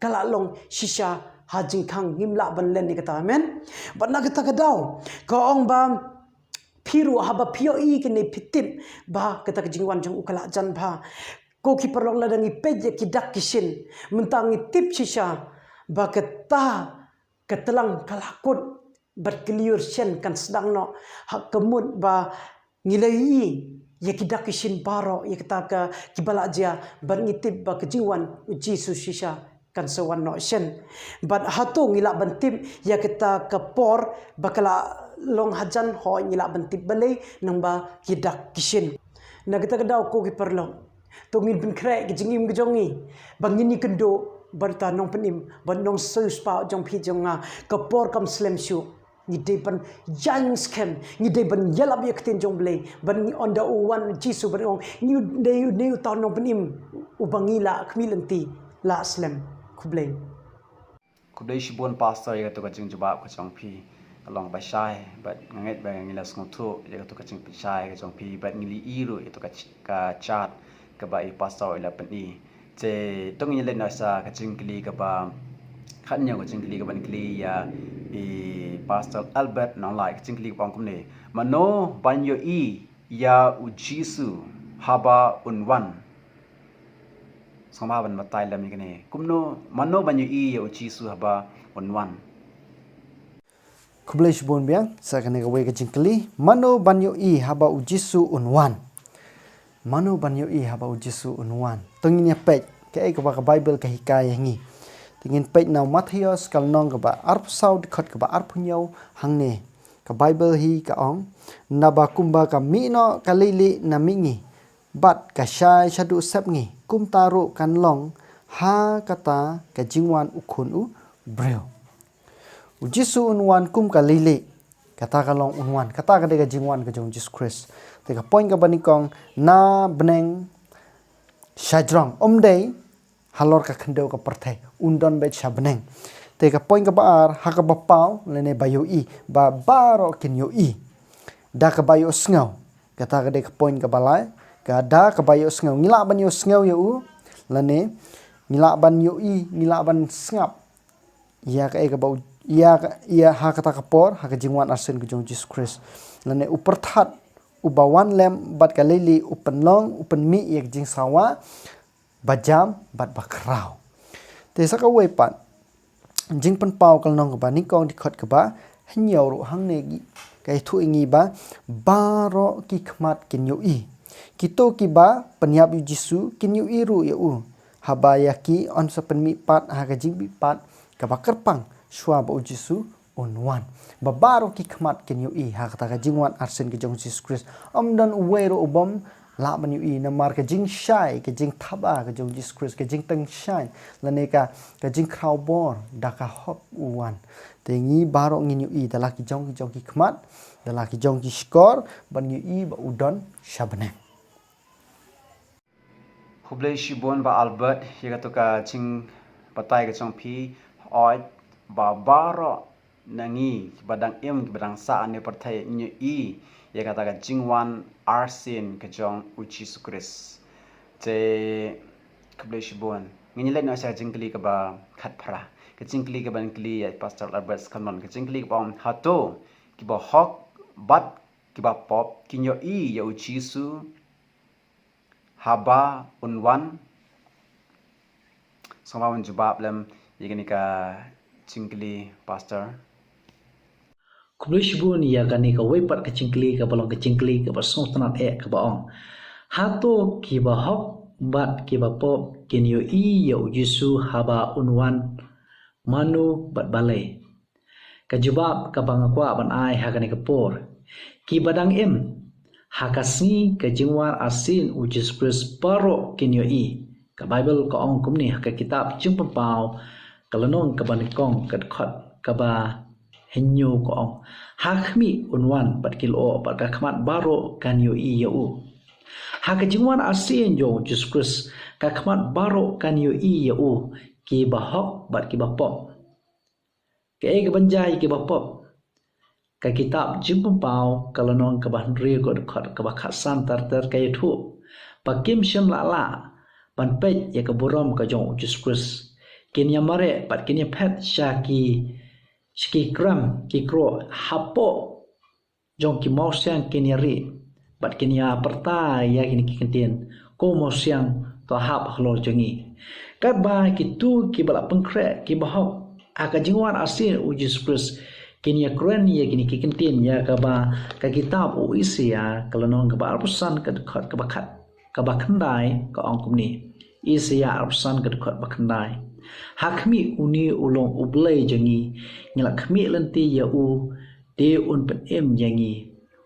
ka la long shisha ha jingkhang, ngim lah ban len ïa kata. Amen. Bad na kata ka daw ka ong ba phi ruh haba phi ïohi kine phi tip ba kata ka jingwan jong u ka la jan bha. Ko ki paralok, lada ngi peit ïa ki dak ki shin mynta ngi tip shisha ba kata ka tlang ka la kut bad ka lyiur shen kan sdang noh ha ka mut ba ngi la ïohi ïa ki dak ki shin baroh ïa kata ka kiba la jia bad ngi tip ba ka jingwan u Jisu shisha kan sa wan noh shen. Bad hato ngi lah ban tip ïa kata ka por ba ka la long hajan? Hooid, ngi lah ban tip balei, nangba ki dak ki shin. Na kata ka daw ko ki paralok, to ngin pynkhreh ka jingim ka jong ngi ba ngin ïakynduh bad uta nongpynim bad nongsiewspah jong phi jong nga. Ka por kam slem shuh. Ngi dei ban ïeng skhem, ngi dei ban ïalap ïa ka ktien jong U Blei. Ban ngi ong da u wan Jisu ban ong ngi dei, ngi dei uta u nongpynim uba ngi la khmih lynti la slem. Khublei. Khublei shibun Pastor ïa kato ka jingjubab ka jong phi. Ka long ba shai bad nga ngeit ba ngi la sngewthuh ïa kato ka jingpynshai ka jong phi bad ngi la ïohi ruh ïa kato ka ch-, ka chart kaba i Pastor i la pyni. Te to ngin ïa leit noh sha ka jingkylli kaba khatnïew, ka jingkylli kaba kylli ïa i Pastor Albert Nonglait, ka jingkylli kaba ong kumne: Mano ban ïohi ïa u Jisu haba un wan? Sngewbha ban batai lem ïa kane. Kumno, mano ban ïohi ïa u Jisu haba un wan? Khublei shibun biang, sa kane kawei ka jingkylli. Mano ban ïohi haba u Jisu un wan? Mano ban ïohi haba u Jisu un wan? To ngin ïa peit kaei kaba ka Baibl ka hikai ïa ngi. To ngin peit na u Mathaios ka lynnong kaba arphew saw dkhot kaba arphew hynñiew hangne. Ka Baibl hi ka ong, naba kumba ka mih noh ka leilieh na mihngi bad ka shai shaduh sepngi, kumta ruh kan long ha kata ka jingwan u Khun u briew. U Jisu un wan kum ka leilieh. Kata ka long un wan, kata ka dei ka jingwan ka jong u Jisu Khrist. Te ka point kaba nyngkong, na bneng shajrong, ym dei halor ka khyndew ka pyrthei, un don beit sha bneng. Te ka point kaba ar, ha kaba paw lane ba ïohi, ba baroh kin ïohi da kaba ïohsngew. Kata ka dei ka point kaba lai, ka da kaba ïohsngew. Ngi lah ban ïohsngew ïa u lane ngi lah ban ïohi, ngi lah ban sngap ïa kaei kaba u, ïa ka, ïa ha kata ka por, ha ka jingwan arsien ka jong u Jisu Khrist. Lane u pyrthat uba wan lem bad ka leilieh u pynlong, u pynmih ïa ka jingsawa ba jam bad ba khraw. Te sa kawei pat, Jingpynpaw ka lynnong kaba nyngkong dkhot kaba hynñiew ruh hangne ka ïathuh ïa ngi ba baroh ki khmat kin ïohi. Kito kiba pynïap ïa u Jisu kin ïohi ruh ïa u, haba ïa ki yn sa pynmihpat ha ka jingmihpat kaba kyrpang shuwa ba u Jisu un wan. Ba baroh ki khmat kin ïohi ha kata ka jingwan arsien ka jong u Jisu Khrist. Ym don uwei ruh u bym lah ban ïohi namar ka jingshai, ka jingthaba ka jong u Jisu Khrist, ka jingtyngshaiñ lane ka, ka jingkhraw bor da ka hok u wan. Te ngi baroh ngin ïohi da la ki jong ki jong ki khmat, da la ki jong ki shkor, ban ïohi ba u don sha bneng. Khublei shibun Bah Albert ïa kato ka jingbatai ka jong phi. Hooid, ba baroh na ngi kiba dang im, kiba dang sah ha kane ka pyrthei, ngi ïohi ïa kata ka jingwan arsien ka jong u Jisu Khrist. Te khublei shibun. Ngin ïa leit noh sha ka jingkylli kaba khatphra. Ka jingkylli kaba kylli ïa Pastor Albert Skanlon. Ka jingkylli kaba ong, hato kiba hok bad kiba pop kin ïohi ïa u Jisu haba un wan? Sngewbha ban jubab lem ïa kane ka jingkylli, Pastor. Khublei shibun ïa kane kawei pat ka jingkylli kaba long ka jingkylli kaba sngewtynnat eh kaba ong, hato kiba hok bad kiba pop kin ïohi ïa u Jisu haba un wan? Mano bad balei? Ka jubab kaba nga kwah ban ai ha kane ka por, kiba dang im ha ka sngi ka jingwan arsien u Jisu Khrist baroh kin ïohi. Ka Baibl ka ong kumne ha ka kitab Jingpynpaw ka lynnong kaba nyngkong ka dkhot kaba hynñiew ka ong, ha khmih un wan bad ki lyoh bad ka khmat baroh kan ïohi ïa u. Ha ka jingwan arsien jong u Jisu Khrist ka khmat baroh kan ïohi ïa u, kiba hok bad kiba pop. Kaei kaban jia ïa kiba pop? Ka kitab Jingpynpaw ka lynnong kaba hynriew ka dkhot kaba khatsan ter ter ka ïathuh ba kim shym la lah ban peit ïa ka burom ka jong u Jisu Khrist. Kin ïa mareh bad kin ïa phet sha ki, sha ki krem ki kro hapoh jong ki mawsiang kin ïa ri bad kin ïa pyrta ïa kine ki kyntien, ko mawsiang, to hap halor jong ngi. Katba kitu kiba la pynkhreh kiba hok ha ka jingwan arsien u Jisu Khrist kin ïa kren ïa kine ki kyntien, ïa kaba ka kitab u Isaïah ka lynnong kaba arphew san ka dkhot kaba khat, kaba khyndai ka ong kumne. Isaïah arphew san ka dkhot ba khyndai. Ha khmih, une u long u Blei jong ngi, ngi la khmih lynti ïa u, te un pynim ïa ngi.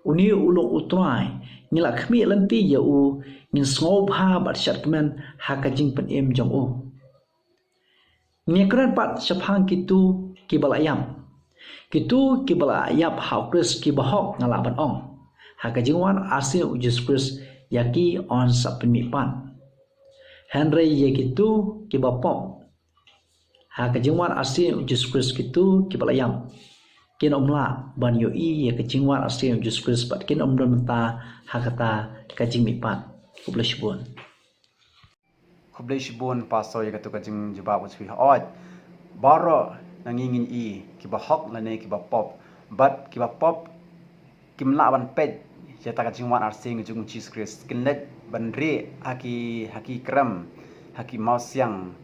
Une u long u Trai, ngi la khmih lynti ïa u, ngin sngewbha bad shadkmen ha ka jingpynim jong u. Ngi kren pat shaphang kitu kiba la ïap. Kitu kiba la ïap ha u Khrist kiba hok, nga lah ban ong, ha ka jingwan arsien u Jisu Khrist ïa ki yn sa pynmihpat. Hynrei ïa kitu kiba pop, ha ka jingwan arsien u Jisu Khrist kitu kiba la ïap kin ym lah ban ïohi ïa ka jingwan arsien u Jisu Khrist bad kin ym don bynta ha kata ka jingmihpat. Khublei shibun. Khublei shibun Pastor ïa katu ka jingjubab u swi hoi. Baroh na ngi ngin i kiba hok lane kiba pop. Bad kiba pop kim lah ban peit ïa kata ka jingwan arsien jong u Jisu Khrist. Kin leit ban rieh ha ki, ha ki krem, ha ki mawsiang.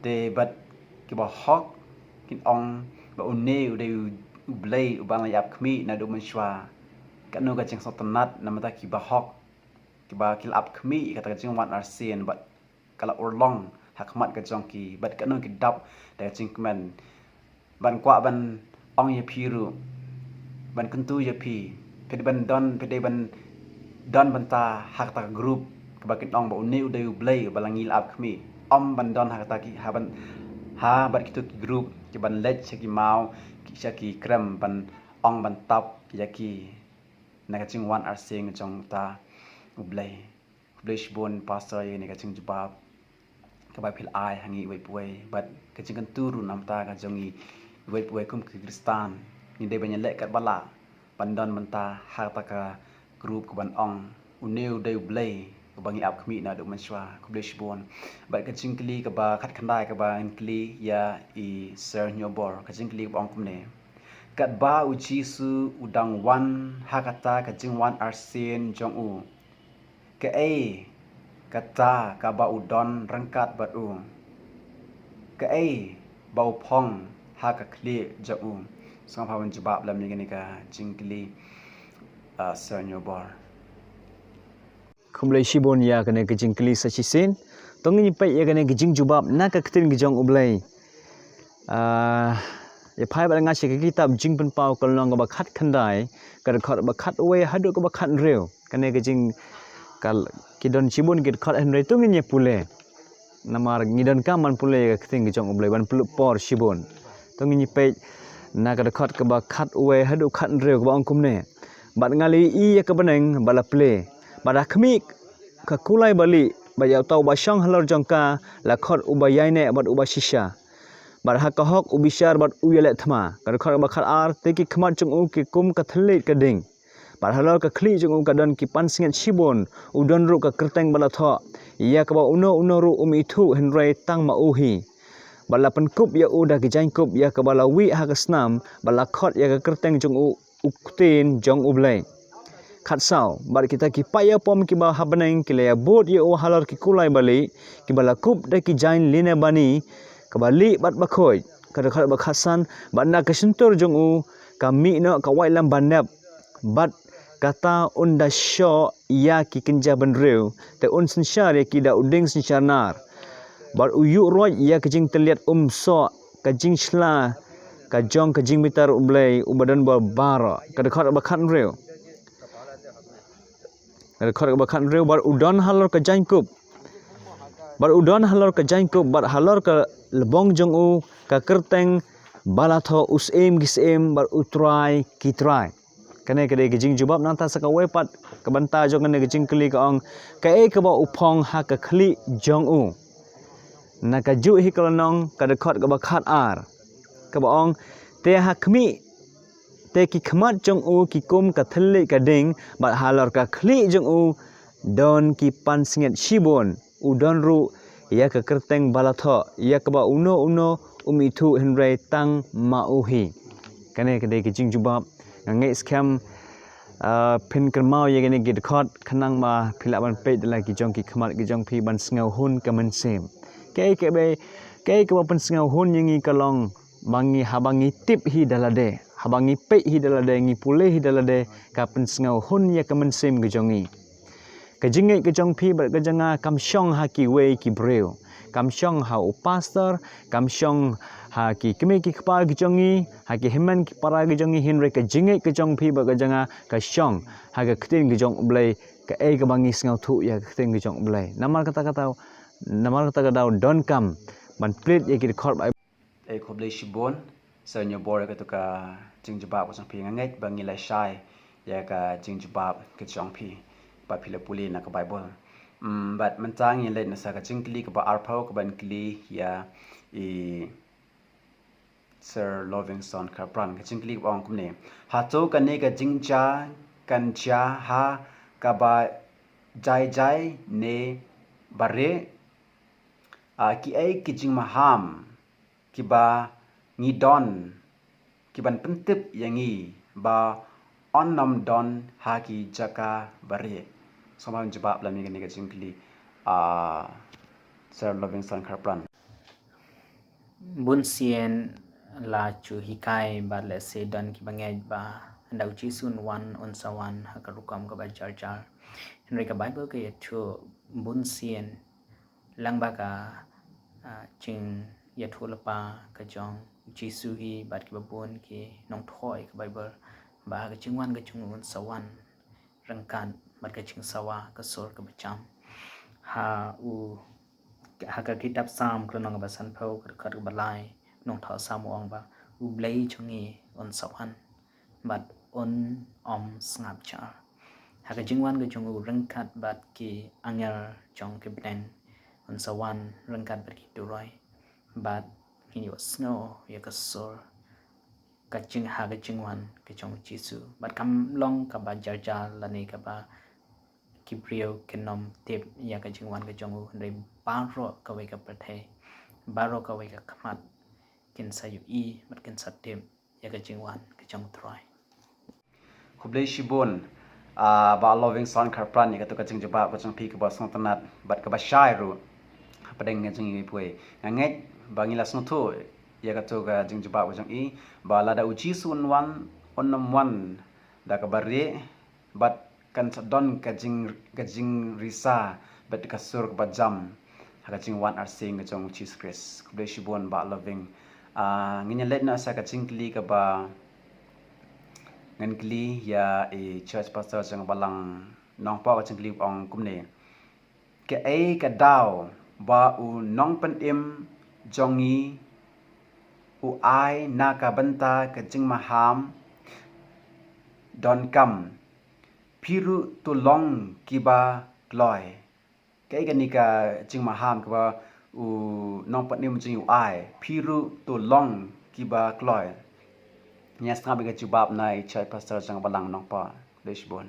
Te bad kiba hok kin ong ba une u dei u, u Blei uba la ïap khmih naduh mynshuwa. Katno ka jingsngewtynnat namar ta kiba hok, kiba ki la ap khmih ïa kata ka jingwan arsien bad ka la urlong ha khmat ka jong ki, bad katno ki dap da ka jingkmen ban kwah ban ong ïa phi ruh, ban kyntu ïa phi, phi dei ban don, phi dei ban don bynta ha kata ka group kaba kin ong ba une u dei u Blei uba la ngi la ap khmih. Ym ban don ha kata ki, ha ban, ha bad kitu ki group kiban leit sha ki maw, ki, sha ki krem ban ong ban tap ïa ki na ka jingwan arsien jong uta u Blei. Khublei shibun Pastor ïa kane ka jingjubab kaba phi la ai ha ngi iwei pa iwei bad ka jingkyntu ruh namar ta ka jong ngi iwei pa iwei kum ki Khristan. Ngi dei ban ïaleh katba lah ban don bynta ha kata ka group kaban ong une u dei u Blei uba ngi ap khmih naduh mynshuwa. Khublei shibun. Bad ka jingkylli kaba khatkhyndai kaba ngin kylli ïa i Sir Hynñiewbor, ka jingkylli kaba ong kumne. Katba u Jisu u dang wan ha kata ka jingwan arsien jong u, kaei kata kaba u don ryngkat bad u? Kaei ba u phong ha ka khlieh jong u? Sngewbha ban jubab lem ïa kane ka jingkylli, ah, Sir Hynñiewbor. Khublei shibun ïa kane ka jingkylli sa shisien. To ngin ïa peit ïa kane ka jingjubab na ka ktien ka jong u Blei. Ah, ïa phai bad nga sha ka kitab Jingpynpaw ka lynnong kaba khatkhyndai, ka dkhot ba khatwei haduh kaba khathynriew. Kane ka jing, ka, ki don shibun ki dkhot hynrei to ngin ïa pule. Namar ngi donkam ban pule ïa ka ktien ka jong u Blei ban pynlut por shibun. To ngin ïa peit na ka dkhot kaba khatwei haduh khathynriew kaba ong kumne. Bad nga la ïohi ïa ka bneng ba la plie. Bad ha khmih ka kulai balieh, bad ïa uta uba shong halor jong ka la khot uba ïaineh bad uba shisha. Bad ha ka hok u bishar bad u ïaleh thma. Ka dkhot kaba khatar, te ki khmat jong u ki kum ka thylliej ka ding. Bad halor ka khlieh jong u ka don ki pansngiat shibun, u don ruh ka kyrteng ba la thoh, ïa kaba uno uno ruh um ithuh hynrei tang ma u hi. Bad la pynkup ïa u da ki jaiñkup ïa kaba la wih ha ka snam, bad la khot ïa ka kyrteng jong u, u Ktien jong u Blei. Khatsaw, bad kita ki paid ïapom kiba ha bneng ki la ïabud ïa u halor ki kulai balieh, kiba la kup da ki jaiñ linen bani, kaba lieh bad bakhuid. Ka dkhot ba khatsan, bad na ka shyntur jong u ka mih noh ka waitlam ba nep, bad kata un da shoh ïa ki kynja bynriew, te un synshar ïa ki da u dieng synshar nar. Bad u ïuh roit ïa ka jingtylliat, um soh ka jingshla ka jong ka jingbitar u Blei uba don bor baroh. Ka dkhot ba khathynriew. Ka dkhot ba khathynriew, bad u don halor ka jaiñkup. Bad u don halor ka jaiñkup, bad halor ka lbong jong u ka kyrteng ba la thoh, U Syiem ki syiem, bad U Trai ki trai. Kane ka dei ka jingjubab. Nangta sa kawei pat ka bynta jong kane ka jingkylli ka ong, kaei kaba u phong ha ka khlieh jong u? Na kajuh hi ka lynnong, ka dkhot kaba khatar kaba ong, te ha khmih, te ki khmat jong u ki kum ka thylliej ka ding, bad halor ka khlieh jong u don ki pansngiat shibun. U don ruh ïa ka kyrteng ba la thoh, ïa kaba uno uno um ithuh hynrei tang ma u hi. Kane ka dei ka jingjubab. Nga ngeit skhem, ah, phin kynmaw ïa kane ki dkhot khnang ba phi lah ban peit da la ki jong ki khmat ki jong phi ban sngewhun ka mynsiem. Kaei kaba, kaei kaba pynsngewhun ïa ngi ka long ba ngi, haba ngi tip hi da lade, haba ngi peit hi da lade, ngi pule hi da lade, ka pynsngewhun ïa ka mynsiem ka jong ngi. Ka jingngeit ka jong phi bad ka jong nga kam shong ha kiwei ki briew. Kam shong ha u pastor, kam shong ha ki kmie ki kpa ki jong ngi, ha ki hynmen ki para ki jong ngi, hynrei ka jingngeit ka jong phi bad ka jong nga ka shong ha ka ktien ka jong U Blei, kaei kaba ngi sngewthuh ïa ka ktien ka jong U Blei. Namar kata ka daw, namar kata ka daw donkam ban plie ïa ki dkhot ba Ei, khublei shibun. Sa ñiobor ïa kato ka jingjubab ka jong phi, nga ngeit ba ngi la shai ïa ka jingjubab ka jong phi ba phi la pule na ka Baibl. Mm, bad mynta ngin leit na sa ka jingkylli kaba arphew kaban kylli ïa i Sir Lovingstone Kharpran. Ka jingkylli kaba ong kumne: Hato kane ka jingjia kan jia ha kaba jai jai ne ba rieh? Ah, kiei ki jingmaham kiba ngi don kiban pyntip ïa ngi ba yn ym don ha ki jaka ba rieh? Sngewbha jubab lem ïa kane ka jingkylli, ah, Sir Lovingstone Kharpran. Bun sien la ju hikai bad lehse don kiba ngeit ba hynda U Jisu un wan, un sa wan ha ka rukom kaba jar jar. Hynrei ka Baibl ka ïathuh bun sien lang ba ka, ah, jingïathuhlypa ka jong U Jisu hi bad kiba bun ki nongthoh ïa ka Baibl ba ha ka jingwan ka jong u un sa wan ryngkat bad ka jingsawa ka sur kaba jam. Ha u, ha ka kitab Salm ka lynnong kaba sanphew ka dkhot kaba lai, u nongthoh Salm u ong ba U Blei jong ngi un sa wan bad un ym sngap jar. Ha ka jingwan ka jong u ryngkat bad ki angel jong ki bneng, un sa wan ryngkat bad ki turoi, bad ngin ïohsngew ïa ka sur ka jing, ha ka jingwan ka jong U Jisu. Bad kam long kaba jar jar lane kaba ki briew kin ym tip ïa ka jingwan ka jong u, hynrei baroh kawei ka pyrthei, baroh kawei ka khmat kin sa ïohi bad kin sa tip ïa ka jingwan ka jong U Trai. Khublei shibun, ah, Bah Lovingstone Kharpran, ïa kato ka jingjubab ka jong phi kaba sngewtynnat bad kaba shai ruh hapdeng ka jingïohi poi. Nga ngeit ba ngi la sngewthuh ïa kato ka jingjubab ka jong i ba lada U Jisu un wan, un ym wan da kaba rieh bad kan sa don ka jing, ka jingrisa bad ka sur kaba jam ha ka jingwan arsien ka jong U Jisu Khrist. Khublei shibun Bah Loving. Ah, ngin ïa leit noh sa ka jingkylli kaba ngan kylli ïa i Church Pastor jong ka Balang Nongpoh. Ka jingkylli ong kumne: Kaei ka daw ba u Nongpynim jong ngi u ai na ka bynta ka jingmaham? Donkam: Phi ruh to long kiba kloi. Kaei kane ka jingmaham kaba u Nongpynim jong ngi u ai: Phi ruh to long kiba kloi? Ngin ïa sngap ïa ka jubab na i Church Pastor jong ka Balang Nongpoh. Khublei shibun.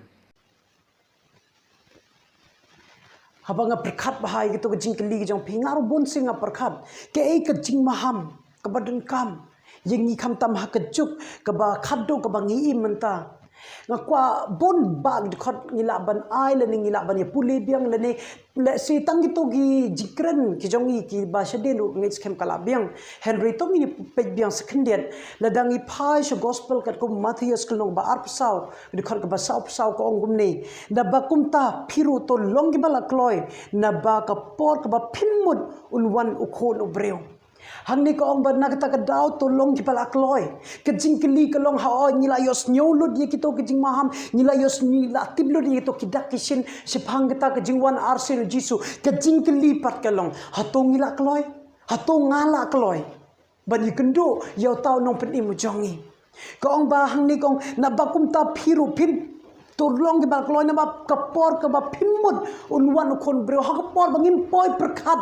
Haba nga pyrkhat bha ïa kato ka jingkylli ka jong phi, nga ruh bun sien nga pyrkhat kaei ka jingmaham kaba donkam ïa ngi khamtam ha ka juk kaba khadduh kaba ngi im mynta. Nga kwah bun bah ki dkhot ngi lah ban ai lane ngi lah ban ïa pule biang lane lehse tang kito ki jingkren ki jong ngi kiba shadien ruh nga ngeit skhem ka lah biang. Hynrei to ngin ïa peit biang sa khyndiat. Lada ngi phai sha gospel katkum Mathaios ka lynnong ba arphew saw, dkhot kaba sawphew saw ka ong kumne: Naba kumta phi ruh to long kiba la kloi, naba ka por kaba phim mut un wan U Khun u briew. Hangne ka ong ba na kata ka daw to long kiba la kloi. Ka jingkylli ka long, hooid ngi la ïohsngew lut ïa kito ki jingmaham, ngi la ïohsngew, ngi la tip lut ïa kito ki dak ki shin shaphang kata ka jingwan arsien U Jisu. Ka jingkylli pat ka long, hato ngi la kloi? Hato nga la kloi ban ïakynduh ïa uta u Nongpynim u jong ngi? Ka ong ba hangne ka ong, naba kumta phi ruh phim to long kiba la kloi, naba ka por kaba phim mut un wan U Khun u briew. Ha ka por ba ngim poi pyrkhat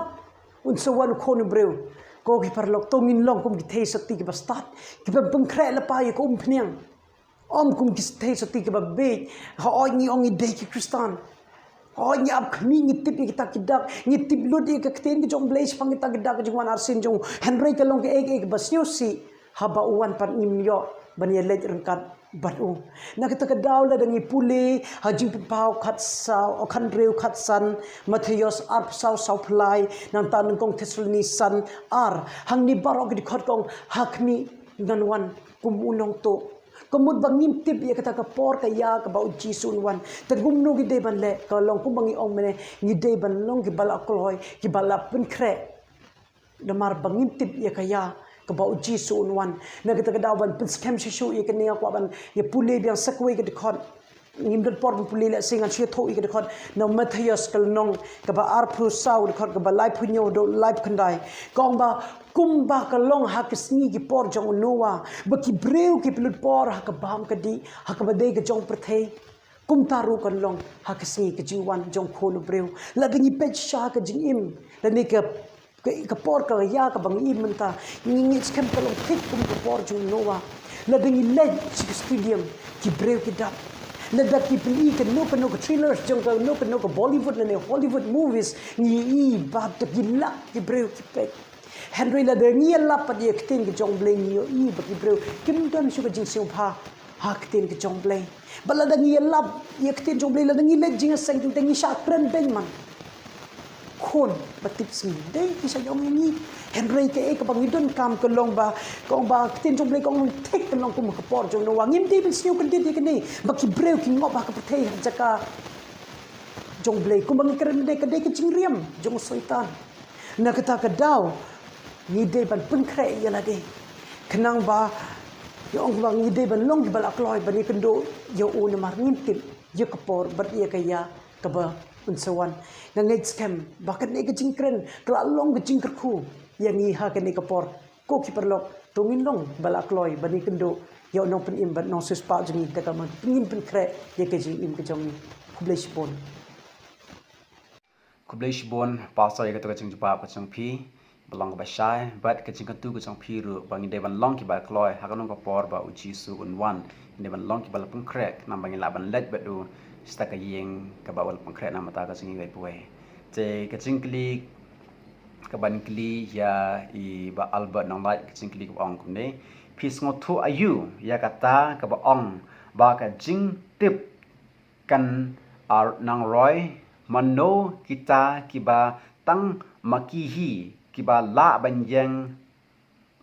un sa wan U Khun u briew, ko ki paralok, to ngin long kum ki theisotti kiba stad, kiba pynkhreh lypa ïa ka umphniang. Ym kum ki theisotti kiba bieit. Hooid ngi ong ngi dei ki Khristan. Oh, ngi ap khmih, ngi tip ïa kita ki dak, ngi tip lut ïa ka ktien ka jong U Blei shaphang kita ki dak ka jingwan arsien jong u. Hynrei ka long kaei kaei kaba sngewsih haba u wan pat ngim ïoh ban ïaleit ryngkat bad u. Na kata ka daw lada ngi pule ha Jingpynpaw khatsaw, oh, khathynriew khatsan, Mathaios arphew saw sawphew lai, nangta nyngkong Thessaloni san ar, hangne baroh ki dkhot ka ong ha khmih ngan wan kum u nongtuh. Ka mut ba ngim tip ïa kata ka por ka ïa kaba U Jisu un wan. Te kumno ngi dei ban leh, ka long kumba ngi ong mynne, ngi dei ban long kiba la kloi, kiba la pynkhreh. Namar ba ngim tip ïa ka ïa kaba U Jisu un wan. Na kata ka daw ban pynskhem shuh shuh ïa kane, nga kwah ban ïa pule biang sa kawei ka dkhot. Ngim don por ban pule, lehse ngan shu ïathuh ïa ka dkhot na Mathaios ka lynnong kaba arphew saw, dkhot kaba laiphew hynñiew haduh laiphew khyndai. Ka ong ba kumba ka long ha ki sngi ki por jong u Noah, ba ki briew ki pynlut por ha ka bam ka dih, ha kaba dei ka jong pyrthei, kumta ruh kan long ha ki sngi ka jingwan jong u Khun u briew. Lada ngi peit sha ka jingim, lane ka, ka, ka por ka ïa kaba ngi im mynta, ngi, ngi skhem ka long thik kum ka por jong u Noah. Lada ngi leit sha ki stadium, ki briew ki dap. Lada ki pyn-i kano kano ka trailers jong kano kano ka Bollywood lane Hollywood movies, ngi i ba da ki lak ki briew ki peit. Hynrei lada ngi ïalap pat ïa ka ktien ka jong U Blei, ngi ïohi ba ki briew kim don shuh ka jingsngewbha ha ka ktien ka jong U Blei. Bad lada ngi ïalap ïa ka ktien jong U Blei, lada ngi leit jingïaseng jingteng, ngi shah kren beiñ man. Khun ba tipsngi dei ki shah ïong ïa ngi. Hynrei kaei kaba ngi donkam ka long ba, ka ong ba ka ktien jong U Blei ka ong thik, ka long kum ka por jong u Noah. Ngim dei ban sngewkyndit ïa kane ba ki briew ki ngop ha ka pyrthei ha jaka jong U Blei. Kumba ngi kren mynne, ka dei ka jingriam jong u Soitan. Na kata ka daw ngi dei ban pynkhreh ïa lade, khnang ba, ïa, ong ba ngi dei ban long kiba la kloi ban ïakynduh ïa u, namar ngim tip ïa ka por bad ïa ka ïa kaba un sa wan. Nga ngeit skhem ba kane ka jingkren ka la long ka jingkyrkhu ïa ngi ha kane ka por. Ko ki paralok, to ngin long ba la kloi ban ïakynduh ïa u Nongpynim bad Nongsiewspah jong ngi, da kaba ngin pynkhreh ïa ka jingim ka jong ngi. Khublei shibun. Khublei shibun Pastor ïa kato ka jingjubab ka jong phi, ba long kaba shai, bad ka jingkyntu ka jong phi ruh ba ngi dei ban long kiba kloi ha kano ka por ba U Jisu un wan. Ngi dei ban long kiba la pynkhreh, namar ba ngi lah ban leit bad u sha ka ïing kaba u la pynkhreh namar ka jong ngi kiwei pa kiwei. Te ka jingkylli kaban kylli ïa i Bah Albert Nonglait, ka jingkylli kaba ong kumne: Phi sngewthuh aïu ïa kata kaba ong ba ka jingtip kan ar nang roi, mano kita kiba tang ma ki hi kiba lah ban ïeng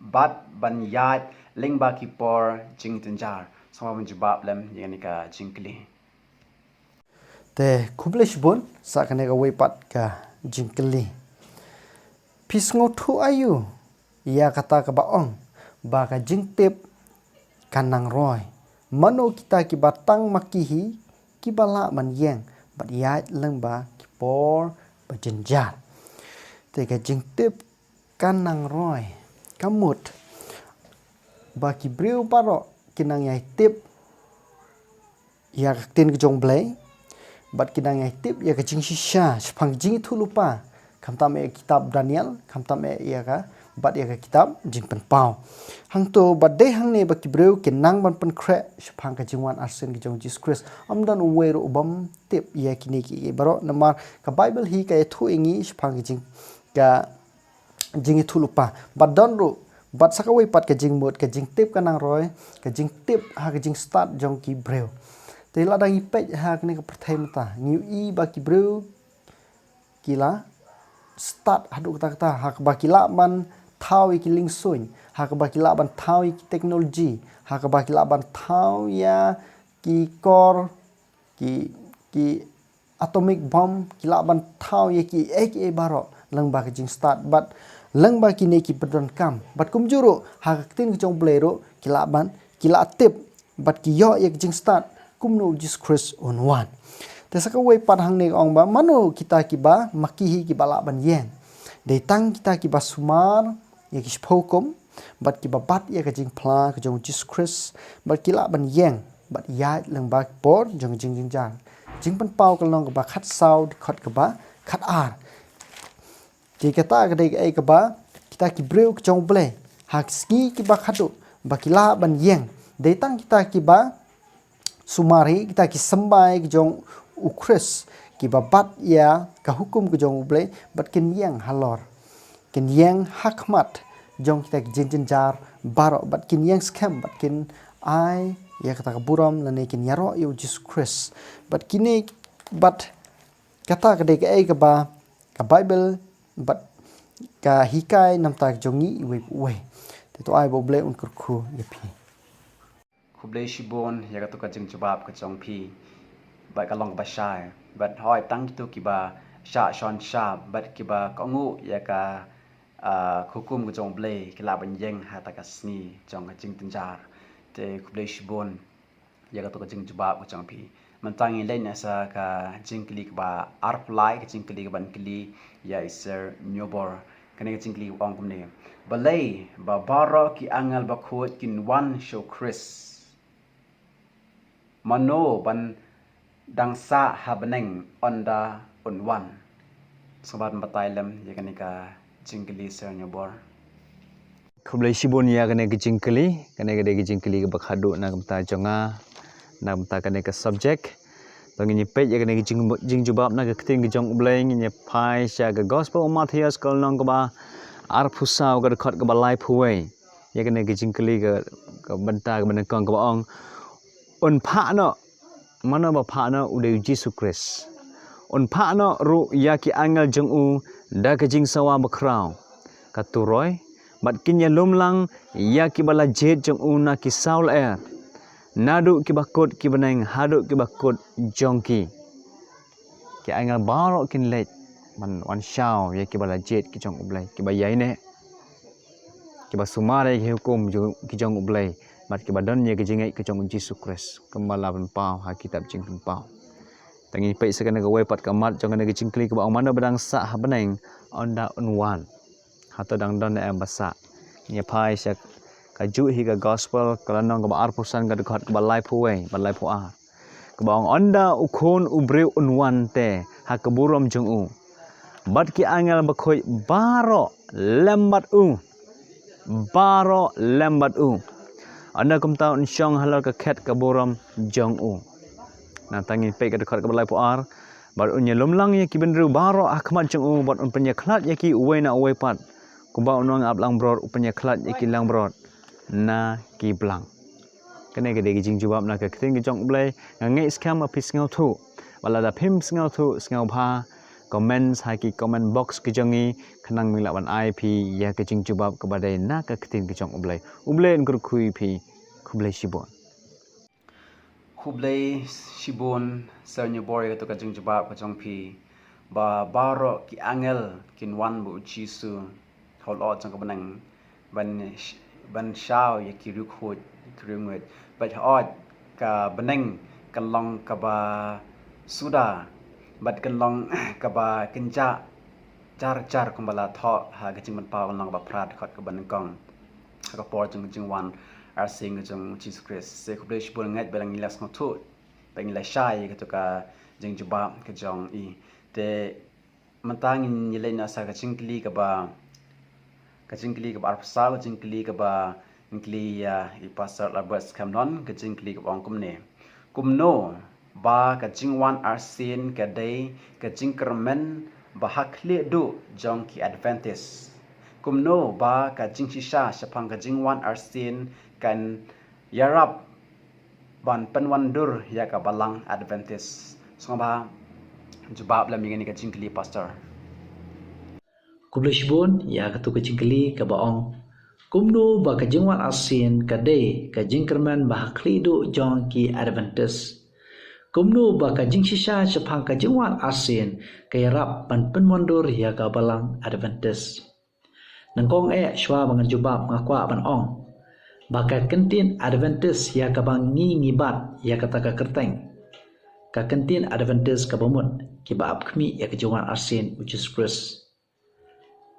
bad ban ïaid lyngba ki por jingjynjar? Sngewbha ban jubab lem ïa kane ka jingkylli. Te khublei shibun sa kane kawei pat ka jingkylli. Phi sngewthuh aïu ïa kata kaba ong ba ka jingtip kan nang roi? Mano kita kiba tang ma ki hi kiba lah ban ïeng bad ïaid lyngba ki por ba jynjar? Te ka jingtip kan nang roi ka mut ba ki briew baroh ki nang ïai tip ïa ka ktien ka jong U Blei, bad ki nang ïai tip ïa ka jingshisha shaphang ka jingïathuhlypa, khamtam ïa ka kitab Daniel, khamtam ïa ka, bad ïa ka kitab Jingpynpaw. Hangto bad dei hangne ba ki briew ki nang ban pynkhreh shaphang ka jingwan arsien ka jong U Jisu Khrist. Ym don uwei ruh u bym tip ïa kine kiei kiei baroh, namar ka Baibl hi ka ïathuh ïa ngi shaphang ka jing, ka jingïathuhlypa. Bad don ruh, bad sa kawei pat ka jingmut, ka jingtip kan nang roi, ka jingtip ha ka jingstad jong ki briew. Te lada ngi peit ha kane ka pyrthei mynta, ngi ïohi ba ki briew ki la stad haduh katta katta, ha kaba ki lah ban thaw ïa ki liengsuiñ, ha kaba ki lah ban thaw ïa ki teknoloji, ha kaba ki lah ban thaw ïa ki kor, ki, ki atomic bomb, ki lah ban thaw ïa kiei kiei baroh lyngba ka jingstad bad lyngba kine kiba donkam. Bad kumjuh ruh ha ka ktien ka jong U Blei ruh ki lah ban, ki lah tip bad ki ïoh ïa ka jingstad kumno U Jisu Khrist un wan. Te sa kawei pat hangne ka ong ba mano kita kiba ma ki hi kiba lah ban ïeng? Dei tang kita kiba sumar ïa ki shiphew hukum bad kiba bat ïa ka jingphla ka jong U Jisu Khrist, bad ki lah ban ïeng bad ïaid lyngba ki por jong ka jingjynjar. Jingpynpaw ka lynnong kaba khatsaw, dkhot kaba khatar. Te kata ka dei kaei kaba kita ki briew ka jong U Blei ha ki sngi kiba khadduh ba ki lah ban ïeng. Dei tang kita kiba sumar hi, kita ki symbai ka jong U Khrist, kiba bat ïa ka hukum ka jong U Blei, bad kin ïeng halor, kin ïeng ha khmat jong kita ki jingjynjar baroh, bad kin ïeng skhem, bad kin ai ïa kata ka burom lane kin ïaroh ïa U Jisu Khrist. Bad kine, bad kata ka dei kaei kaba ka Baibl bad ka hikai namar ka jong ngi iwei pa iwei. Te to ai ba U Blei un kyrkhu ïa phi. Khublei shibun ïa kato ka jingjubab ka jong phi. Bad ka long kaba shai. Bad hooid, tang kito kiba shah shon shah bad kiba kohnguh ïa ka, ah, hukum ka jong U Blei ki lah ban ïeng ha kata ka sngi jong ka jingjynjar. Te khublei shibun ïa kato ka jingjubab ka jong phi. Mynta ngin leit noh sa ka jingkylli kaba arphew lai, ka jingkylli kaban kylli ïa i Sir Nyobor. Kane ka jingkylli ka ong kumne: Balei ba baroh ki angel bakhuid kin wan sha U Khrist? Mano ban dang sah ha bneng ynda un wan? Sngewbha batai lem ïa kane ka jingkylli, Sir Nyobor. Khublei shibun ïa kane ka jingkylli, kane ka dei ka jingkylli kaba khadduh na ka bynta jong nga, na ka bynta kane ka subject. To ngin ïa peit ïa kane ka jing-, jingjubab na ka ktien ka jong U Blei, ngin ïa phai sha ka Gospel u Mathaios ka lynnong kaba arphew saw ka dkhot kaba laiphew wei. Ïa kane ka jingkylli ka, ka bynta kaba nyngkong kaba ong: Un phah noh. Mano ba phah noh? U dei U Jisu Khrist. Un phah noh ruh ïa ki angel jong u da ka jingsawa bakhraw. Ka turoi, bad kin ïalum lang ïa kiba la jied jong u na ki saw lyer, naduh kiba kut ki bneng haduh kiba kut jong ki. Ki angel baroh kin leit ban wan shaw ïa kiba la jied ki jong U Blei, kiba ïaineh, kiba sumar ïa ki hukum jong, ki jong U Blei, bad kiba don ïa ka jingngeit ka jong U Jisu Khrist, kumba la pynpaw ha kitab Jingpynpaw. Te ngin peit sa kane kawei pat ka mat jong kane ka jingkylli kaba ong: Mano ba dang sah ha bneng ynda un wan? Hato dang don ne em ba sah? Ngin ïa phai sha kajuh hi ka Gospel ka lynnong kaba arphew san ka dkhot kaba laiphew wei bad laiphew ar, kaba ong: Ynda U Khun u briew un wan te ha ka burom jong u, bad ki angel bakhuid baroh lem bad u, baroh lem bad u, ynda kumta un shong halor ka khet ka burom jong u. Nangta ngin peit ka dkhot kaba laiphew ar: Bad un ïalum lang ïa ki bynriew baroh ha khmat jong u, bad un pynïakhlad ïa ki uwei na uwei pat, kumba u nongap langbrot u pynïakhlad ïa ki langbrot na ki blang. Kane ka dei ka jingjubab na ka ktien ka jong U Blei. Nga ngeit skhem ba phi sngewthuh. Bad lada phim sngewthuh, sngewbha comment ha ki comment box ka jong ngi, khnang ba ngin lah ban ai phi ïa ka jingjubab kaba dei na ka ktien ka jong U Blei. U Blei un kyrkhu ïa phi. Khublei shibun. Khublei shibun Sir Nyobor ïa kato ka jingjubab ka jong phi, ba baroh ki angel kin wan bad U Jisu halor jong ka bneng ban sh-, ban shaw ïa ki riewkhuid, ki riewngeit. Bad hooid, ka bneng kan long kaba suda bad kan long kaba kynjah jar jar, kumba la thoh ha ka Jingpynpaw ka lynnong kaba phra dkhot kaba nyngkong, ha ka por jong ka jingwan arsien ka jong U Jisu Khrist. Te khublei shibun, ngeit ba la ngi la sngewthuh, ba ngi la shai ïa kato ka jingjubab ka jong i. Te mynta ngin ïa leit noh sa ka jingkylli kaba, ka jingkylli kaba arphew saw, ka jingkylli kaba kylli ïa i Pastor Albert Skhem Don, ka jingkylli kaba ong kumne: Kumno ba ka jingwan arsien ka dei ka jingkyrmen ba ha khlieh duh jong ki Adventist? Kumno ba ka jingshisha shaphang ka jingwan arsien kan ïarap ban pynwandur ïa ka balang Adventist? Sngewbha jubab lem ïa kane ka jingkylli, Pastor. Khublei shibun ïa kato ka jingkylli kaba ong: Kumno ba ka jingwan arsien ka dei ka jingkyrmen ba ha khlieh duh jong ki Adventist? Kumno ba ka jingshisha shaphang ka jingwan arsien ka ïarap ban pynwandur ïa ka balang Adventist? Nyngkong eh shuwa ba ngan jubab, nga kwah ban ong ba ka kyntien Adventist ïa kaba ngi ngi bat ïa kata ka kyrteng, ka kyntien Adventist kaba mut, kiba ap khmih ïa ka jingwan arsien U Jisu Khrist.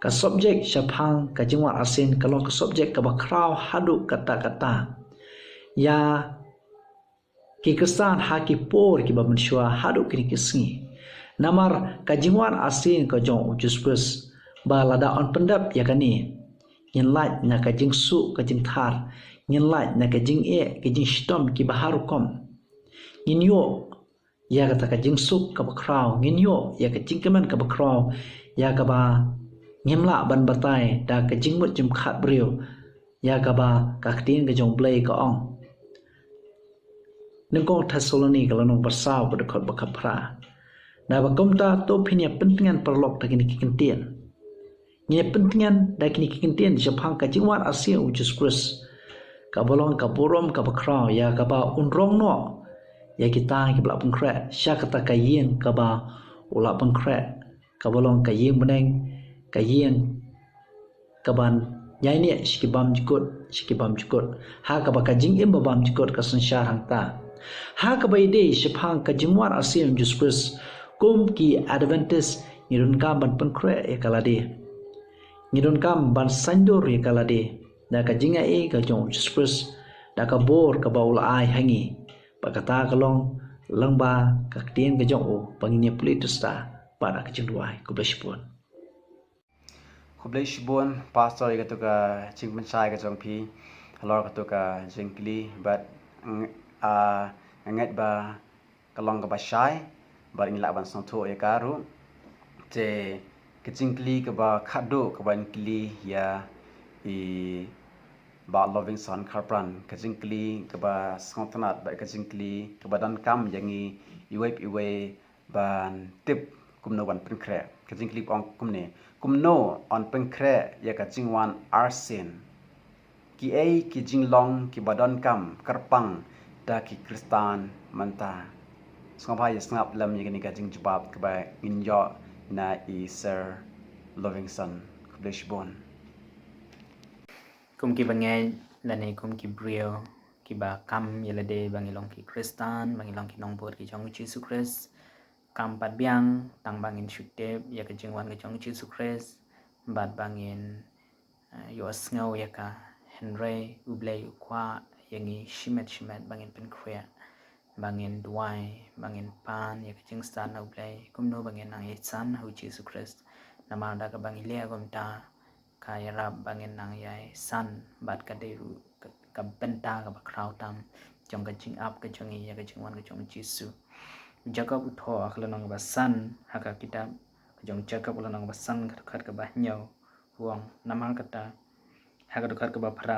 Ka subject shaphang ka jingwan arsien ka long ka subject kaba khraw haduh katta katta ïa ki Khristan ha ki por kiba mynshuwa haduh kine ki sngi. Namar ka jingwan arsien ka jong U Jisu Khrist, ba lada yn pyndep ïa kane, ngin lait na ka jingsuk ka jingthar, ngin lait na ka jingeh ka jingshitom kiba har rukom. Ngin ïoh ïa kata ka jingsuk kaba khraw, ngin ïoh ïa ka jingkmen kaba khraw, ïa kaba ngim lah ban batai da ka jingmut jingpyrkhat briew, ïa kaba ka ktien ka jong U Blei ka ong. Nyngkong Thessaloni ka lynnong ba saw ka dkhot ba khatphra. Naba kumta to phin ïa pyntngen paralok da kine ki kyntien. Ngin ïa pyntngen da kine ki kyntien shaphang ka jingwan arsien U Jisu Khrist, kaba long ka burom kaba khraw, ïa kaba un rong noh ïa kita kiba la pynkhreh sha kata ka ïing kaba u la pynkhreh, kaba long ka ïing bneng, ka ïing kaban ïaineh sha ki bymjukut, sha ki bymjukut, ha kaba ka jingim ba bymjukut ka synshar hangta. Ha kaba ïadei shaphang ka jingwan arsien U Jisu Khrist, kum ki Adventist ngi donkam ban pynkhreh ïa ka lade. Ngi donkam ban saiñdur ïa ka lade da ka jingaiei ka jong U Jisu Khrist, da ka bor kaba u la ai ha ngi. Bad kata ka long lyngba ka ktien ka jong u ba ngin ïa pule to start bad ka jingduwai. Khublei shibun. Khublei shibun Pastor ïa kato ka jingpynshai ka jong phi halor kato ka jingkylli, bad nga ngeit ba ka long kaba shai bad ngi lah ban sngewthuh ïa ka ruh. Te ka jingkylli kaba khatduh kaba ngin kylli ïa i Bah Lovingson Kharpran, ka jingkylli kaba sngewtynnat bad ka jingkylli kaba donkam ïa ngi iwei pa iwei ban tip kumno ban pynkhreh. Ka jingkylli ba ong kumne: kumno yn pynkhreh ïa ka jingwan arsien? Kiei ki jinglong kiba donkam kyrpang da ki Khristan mynta? Sngewbha ïa sngap lem ïa kane ka jingjubab kaba ngin ïoh na i Sir Lovingson. Khublei shibun. Kum ki bangeit lane kum ki briew kiba kam ïa lade ba ngi long ki Khristan, ba ngi long ki nongbud ki jong U Jisu Khrist, kam pat biang tang ba ngin shu tip ïa ka jingwan ka jong U Jisu Khrist bad ba ngin, eh, ïohsngew ïa ka. Hynrei U Blei u kwah ïa ngi shimet shimet ba ngin pynkhreh, ba ngin duwai, ba ngin pan ïa ka jingstad na U Blei, kumno ba ngin nang ïasan ha U Jisu Khrist. Namar da kaba ngi leh kumta ka ïarap ba ngin nang ïasan bad ka dei ruh ka, ka bynta kaba khraw tam jong ka jingap ka jong ngi ïa ka jingwan ka jong U Jisu. U Jakob u thoh ha ka lynnong kaba san ha ka kitab ka jong u Jakob, ka lynnong kaba san, ka dkhot kaba hynñiew, u ong: namar kata, ha ka dkhot kaba phra,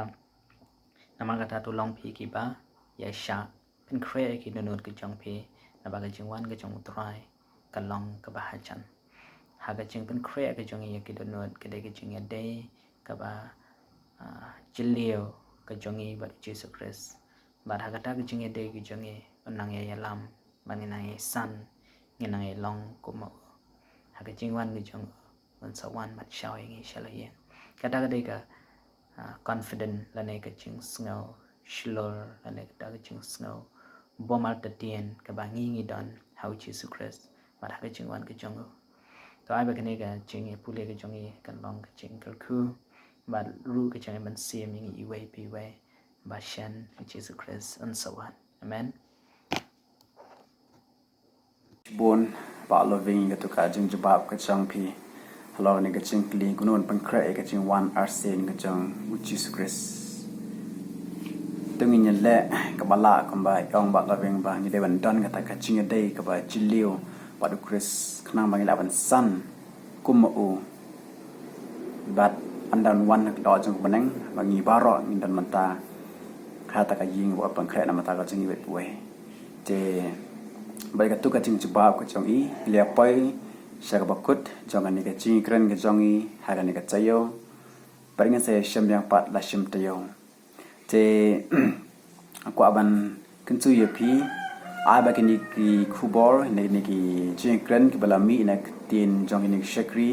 namar kata to long phi kiba ïaishah, pynkhreh ïa ki dohnud ka jong phi, naba ka jingwan ka jong U Trai ka long kaba hajan. Ha ka jingpynkhreh ka jong ngi ïa ki dohnud ka dei ka jingïadei kaba, ah, jylliew ka jong ngi bad U Jisu Khrist. Bad ha kata ka jingïadei ka jong ngi un nang ïa ïalam, ba ngin nang ïasan, ngin nang ïalong kum ma u. Ha ka jingwan ka jong u un sa wan ban shaw ïa ngi sha la ïing. Kata ka dei ka, ah, confident lane ka jingsngew shlur lane kata ka jingsngew bym artatien kaba ngi ngi don ha U Jisu Khrist bad ha ka jingwan ka jong u. To ai ba kane ka jingïapule ka jong ngi kan long ka jingkyrkhu bad ruh ka jingïamynsiem ïa ngi iwei pa iwei ba shen U Jisu Khrist un sa wan. Amen. Bun, Bah Loving, ïa kato ka jingjubab ka jong phi halor kane ka jingkylli, kumno ban pynkhreh ïa ka jingwan arsien ka jong U Jisu Khrist. To ngin ïaleh kaba lah kumba i ong Bah Loving ba ngi dei ban don kata ka jingïadei kaba jylliew bad U Khrist khnang ba ngi lah ban san kum ma u. Bad ynda un wan ha ka doh jong ka bneng ba ngi baroh ngin don mynta ha kata ka ïing ba u la pynkhreh na ka bynta ka jong ngi iwei pa iwei. Te bad kato ka jingjubab ka jong i, ngi la poi sha kaba kut jong kane ka jingïakren ka jong i ha kane ka taïew. Bad ngin sa ïashem biang pat la shim taïew. Te kwah ban kyntu ïa phi, ai ba kine ki khubor ne kine ki jingïakren kiba la mih na ka ktien jong kine ki shakri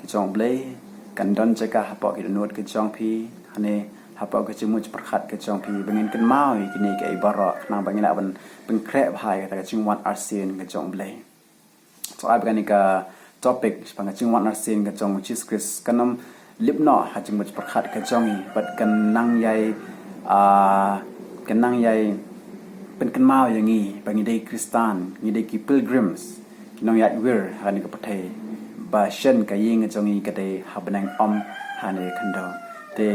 ki jong U Blei kan don jaka hapoh ki dohnud ki jong phi, hane hapoh ki jingmut pyrkhat ki jong phi, ba ngin kynmaw ïa kine kiei baroh khnang ba ngin lah ban pynkhreh bha ïa kata ka jingwan arsien ki jong U Blei. To ai ba kane ka topic shaphang ka jingwan arsien ka jong U Jisu Khrist kan ym lip noh ha jingmut pyrkhat ka jong i, bad kan nang ïai, ah, kan nang ïai pynkynmaw ïa ngi ba ngi dei Khristan, ngi dei ki pilgrims, ki nongïaid wir ha kane ka pyrthei, ba shen ka ïing ka jong i ka dei ha bneng, ym ha kane ka khyndew. Te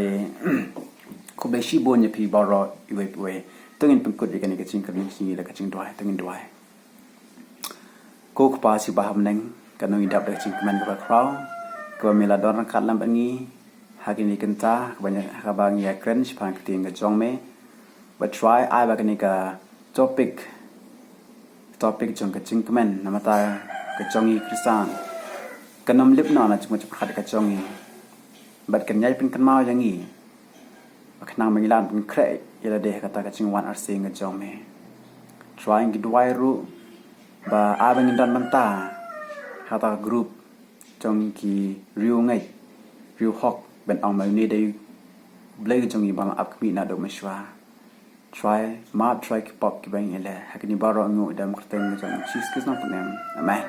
khublei shibun ïa phi baroh iwei pa iwei. To ngin pynkut ïa kane ka jingkren jong ngi da ka jingduwai, to ngin duwai. Ko Kpa uba ha bneng, kano ngi dap da ka jingkmen kaba khraw kaba me la don ryngkat lem bad ngi ha kine ki kynta kaba ngi ïa kren shaphang ka ktien ka jong me. Bad Trai, ai ba kane ka topic, topic jong ka jingkmen namar ka jong ngi Khristan kan ym lip noh na jingmut jingpyrkhat ka jong ngi. Bad kan ïai pynkynmaw ïa ngi ba khnang ba ngi lah ban pynkhreh ïa lade ha kata ka jingwan arsien ka jong me. Trai, ngi duwai ruh ba ai ba ngin don bynta ha kata ka group jong ki riewngeit, riewhok, ban ong ba une dei u Blei ka jong ngi uba me ap khmih naduh mynshuwa. Trai, map Trai ki pop kiba ngi leh. Ha kine baroh ngi ong da ka kyrteng ka jong U Jisu Khrist u nongpynim. Amen.